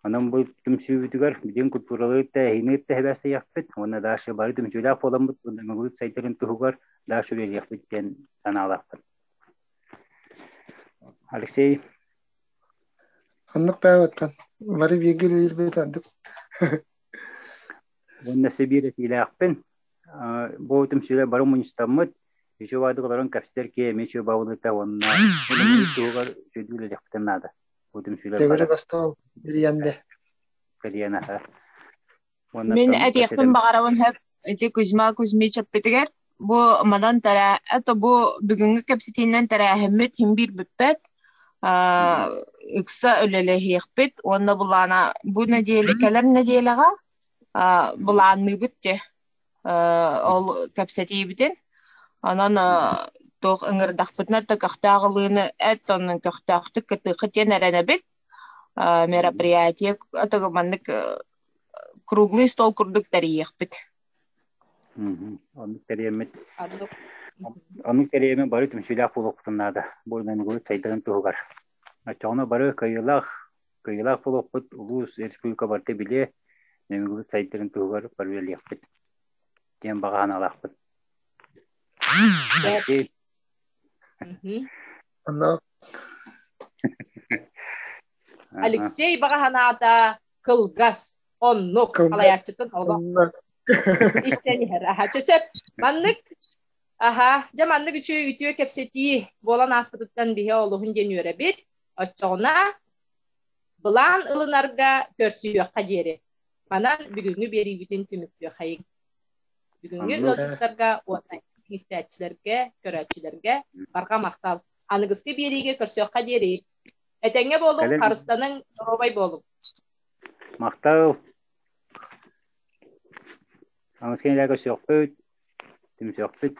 Онон бу түмсүүбүтүгэр билигин культуралыы тэрээһини тэһэбээстэйиэхпит уонна дальше бары түмсүүлээх буоламмыт уонна сайдарын туһугар дальше үлэлиэхпит диэн санаалаахпын. Алексей Оннук баабыттан бары бииргэ үлэлиирбит ордук. Уонна өссө биир этиилээхпин. Бу түмсүүлэр бары мунньустаммыт, үчүгэй баайдык олорон кэпсэтэр киһи эмиэ үчүгэй баҕалыыта уонна туһугар үчүгэйдик үлэлиэхпитин наада. Бу түмсүүлэр Төгүрүк остуол билиэн де. Билиэн аха. Мин этиэхпин баҕарабын сөп ити Кузьма Кузьмич эппитигэр бу манан тэрээ это бу бүгүҥҥү кэпсэтиинэн тэрээһиммит син биир бүппэт ыкса үлэлэһиэхпит уонна былаана бу нэдиэлэ кэлэр нэдиэлэҕэ былаанныыбыт дьэ ол кэпсэтиибитин онон туох ыҥырдахпытына да көхтөөх ылыыны эт онон көхтөөхтүк кытыаххыт диэн эрэнэбит мероприятие маннык круглый стол курдук тэрийиэхпит. Оннук тэрийэммит. Оннук тэрийэммит бары түмсүүлээх буолуохпутун наада. Бу үлэни сайдарын туһугар. Оччоҕуна бары кыайыылаах кыайыылаах буолуохпут, улуус, республика барыта билиэ, Нөмүгүбүт сайдарын туһугар бары үлэлиэхпит диэн баҕа санаалаахпыт. Онно Алексей баҕа санаата кылгас, оннук, халайааччытын олох истэн иһэр. Аха, чэ сөп. Маннык аха, дьэ маннык үчүгэй үтүө кэпсэтии буолан ааспытыттан биһи олуһун диэн үөрэбит. Оччоҕуна былаан ылынарга көрсүһүөххэ диэри. Манан бүгүҥҥү биэриибитин түмүктүөххэйиҥ. Бүгүҥҥү ыалдьыттарга уонна истээччилэргэ, көрөөччүлэргэ барҕа махтал. Аныгыскы биэриигэ көрсүөххэ диэри. Этэҥҥэ буолуҥ, харыстаныҥ, доруобай буолуҥ. Махтал. Аныгыскы нэдиэлэ көрсүөхпүт, түмсүөхпүт.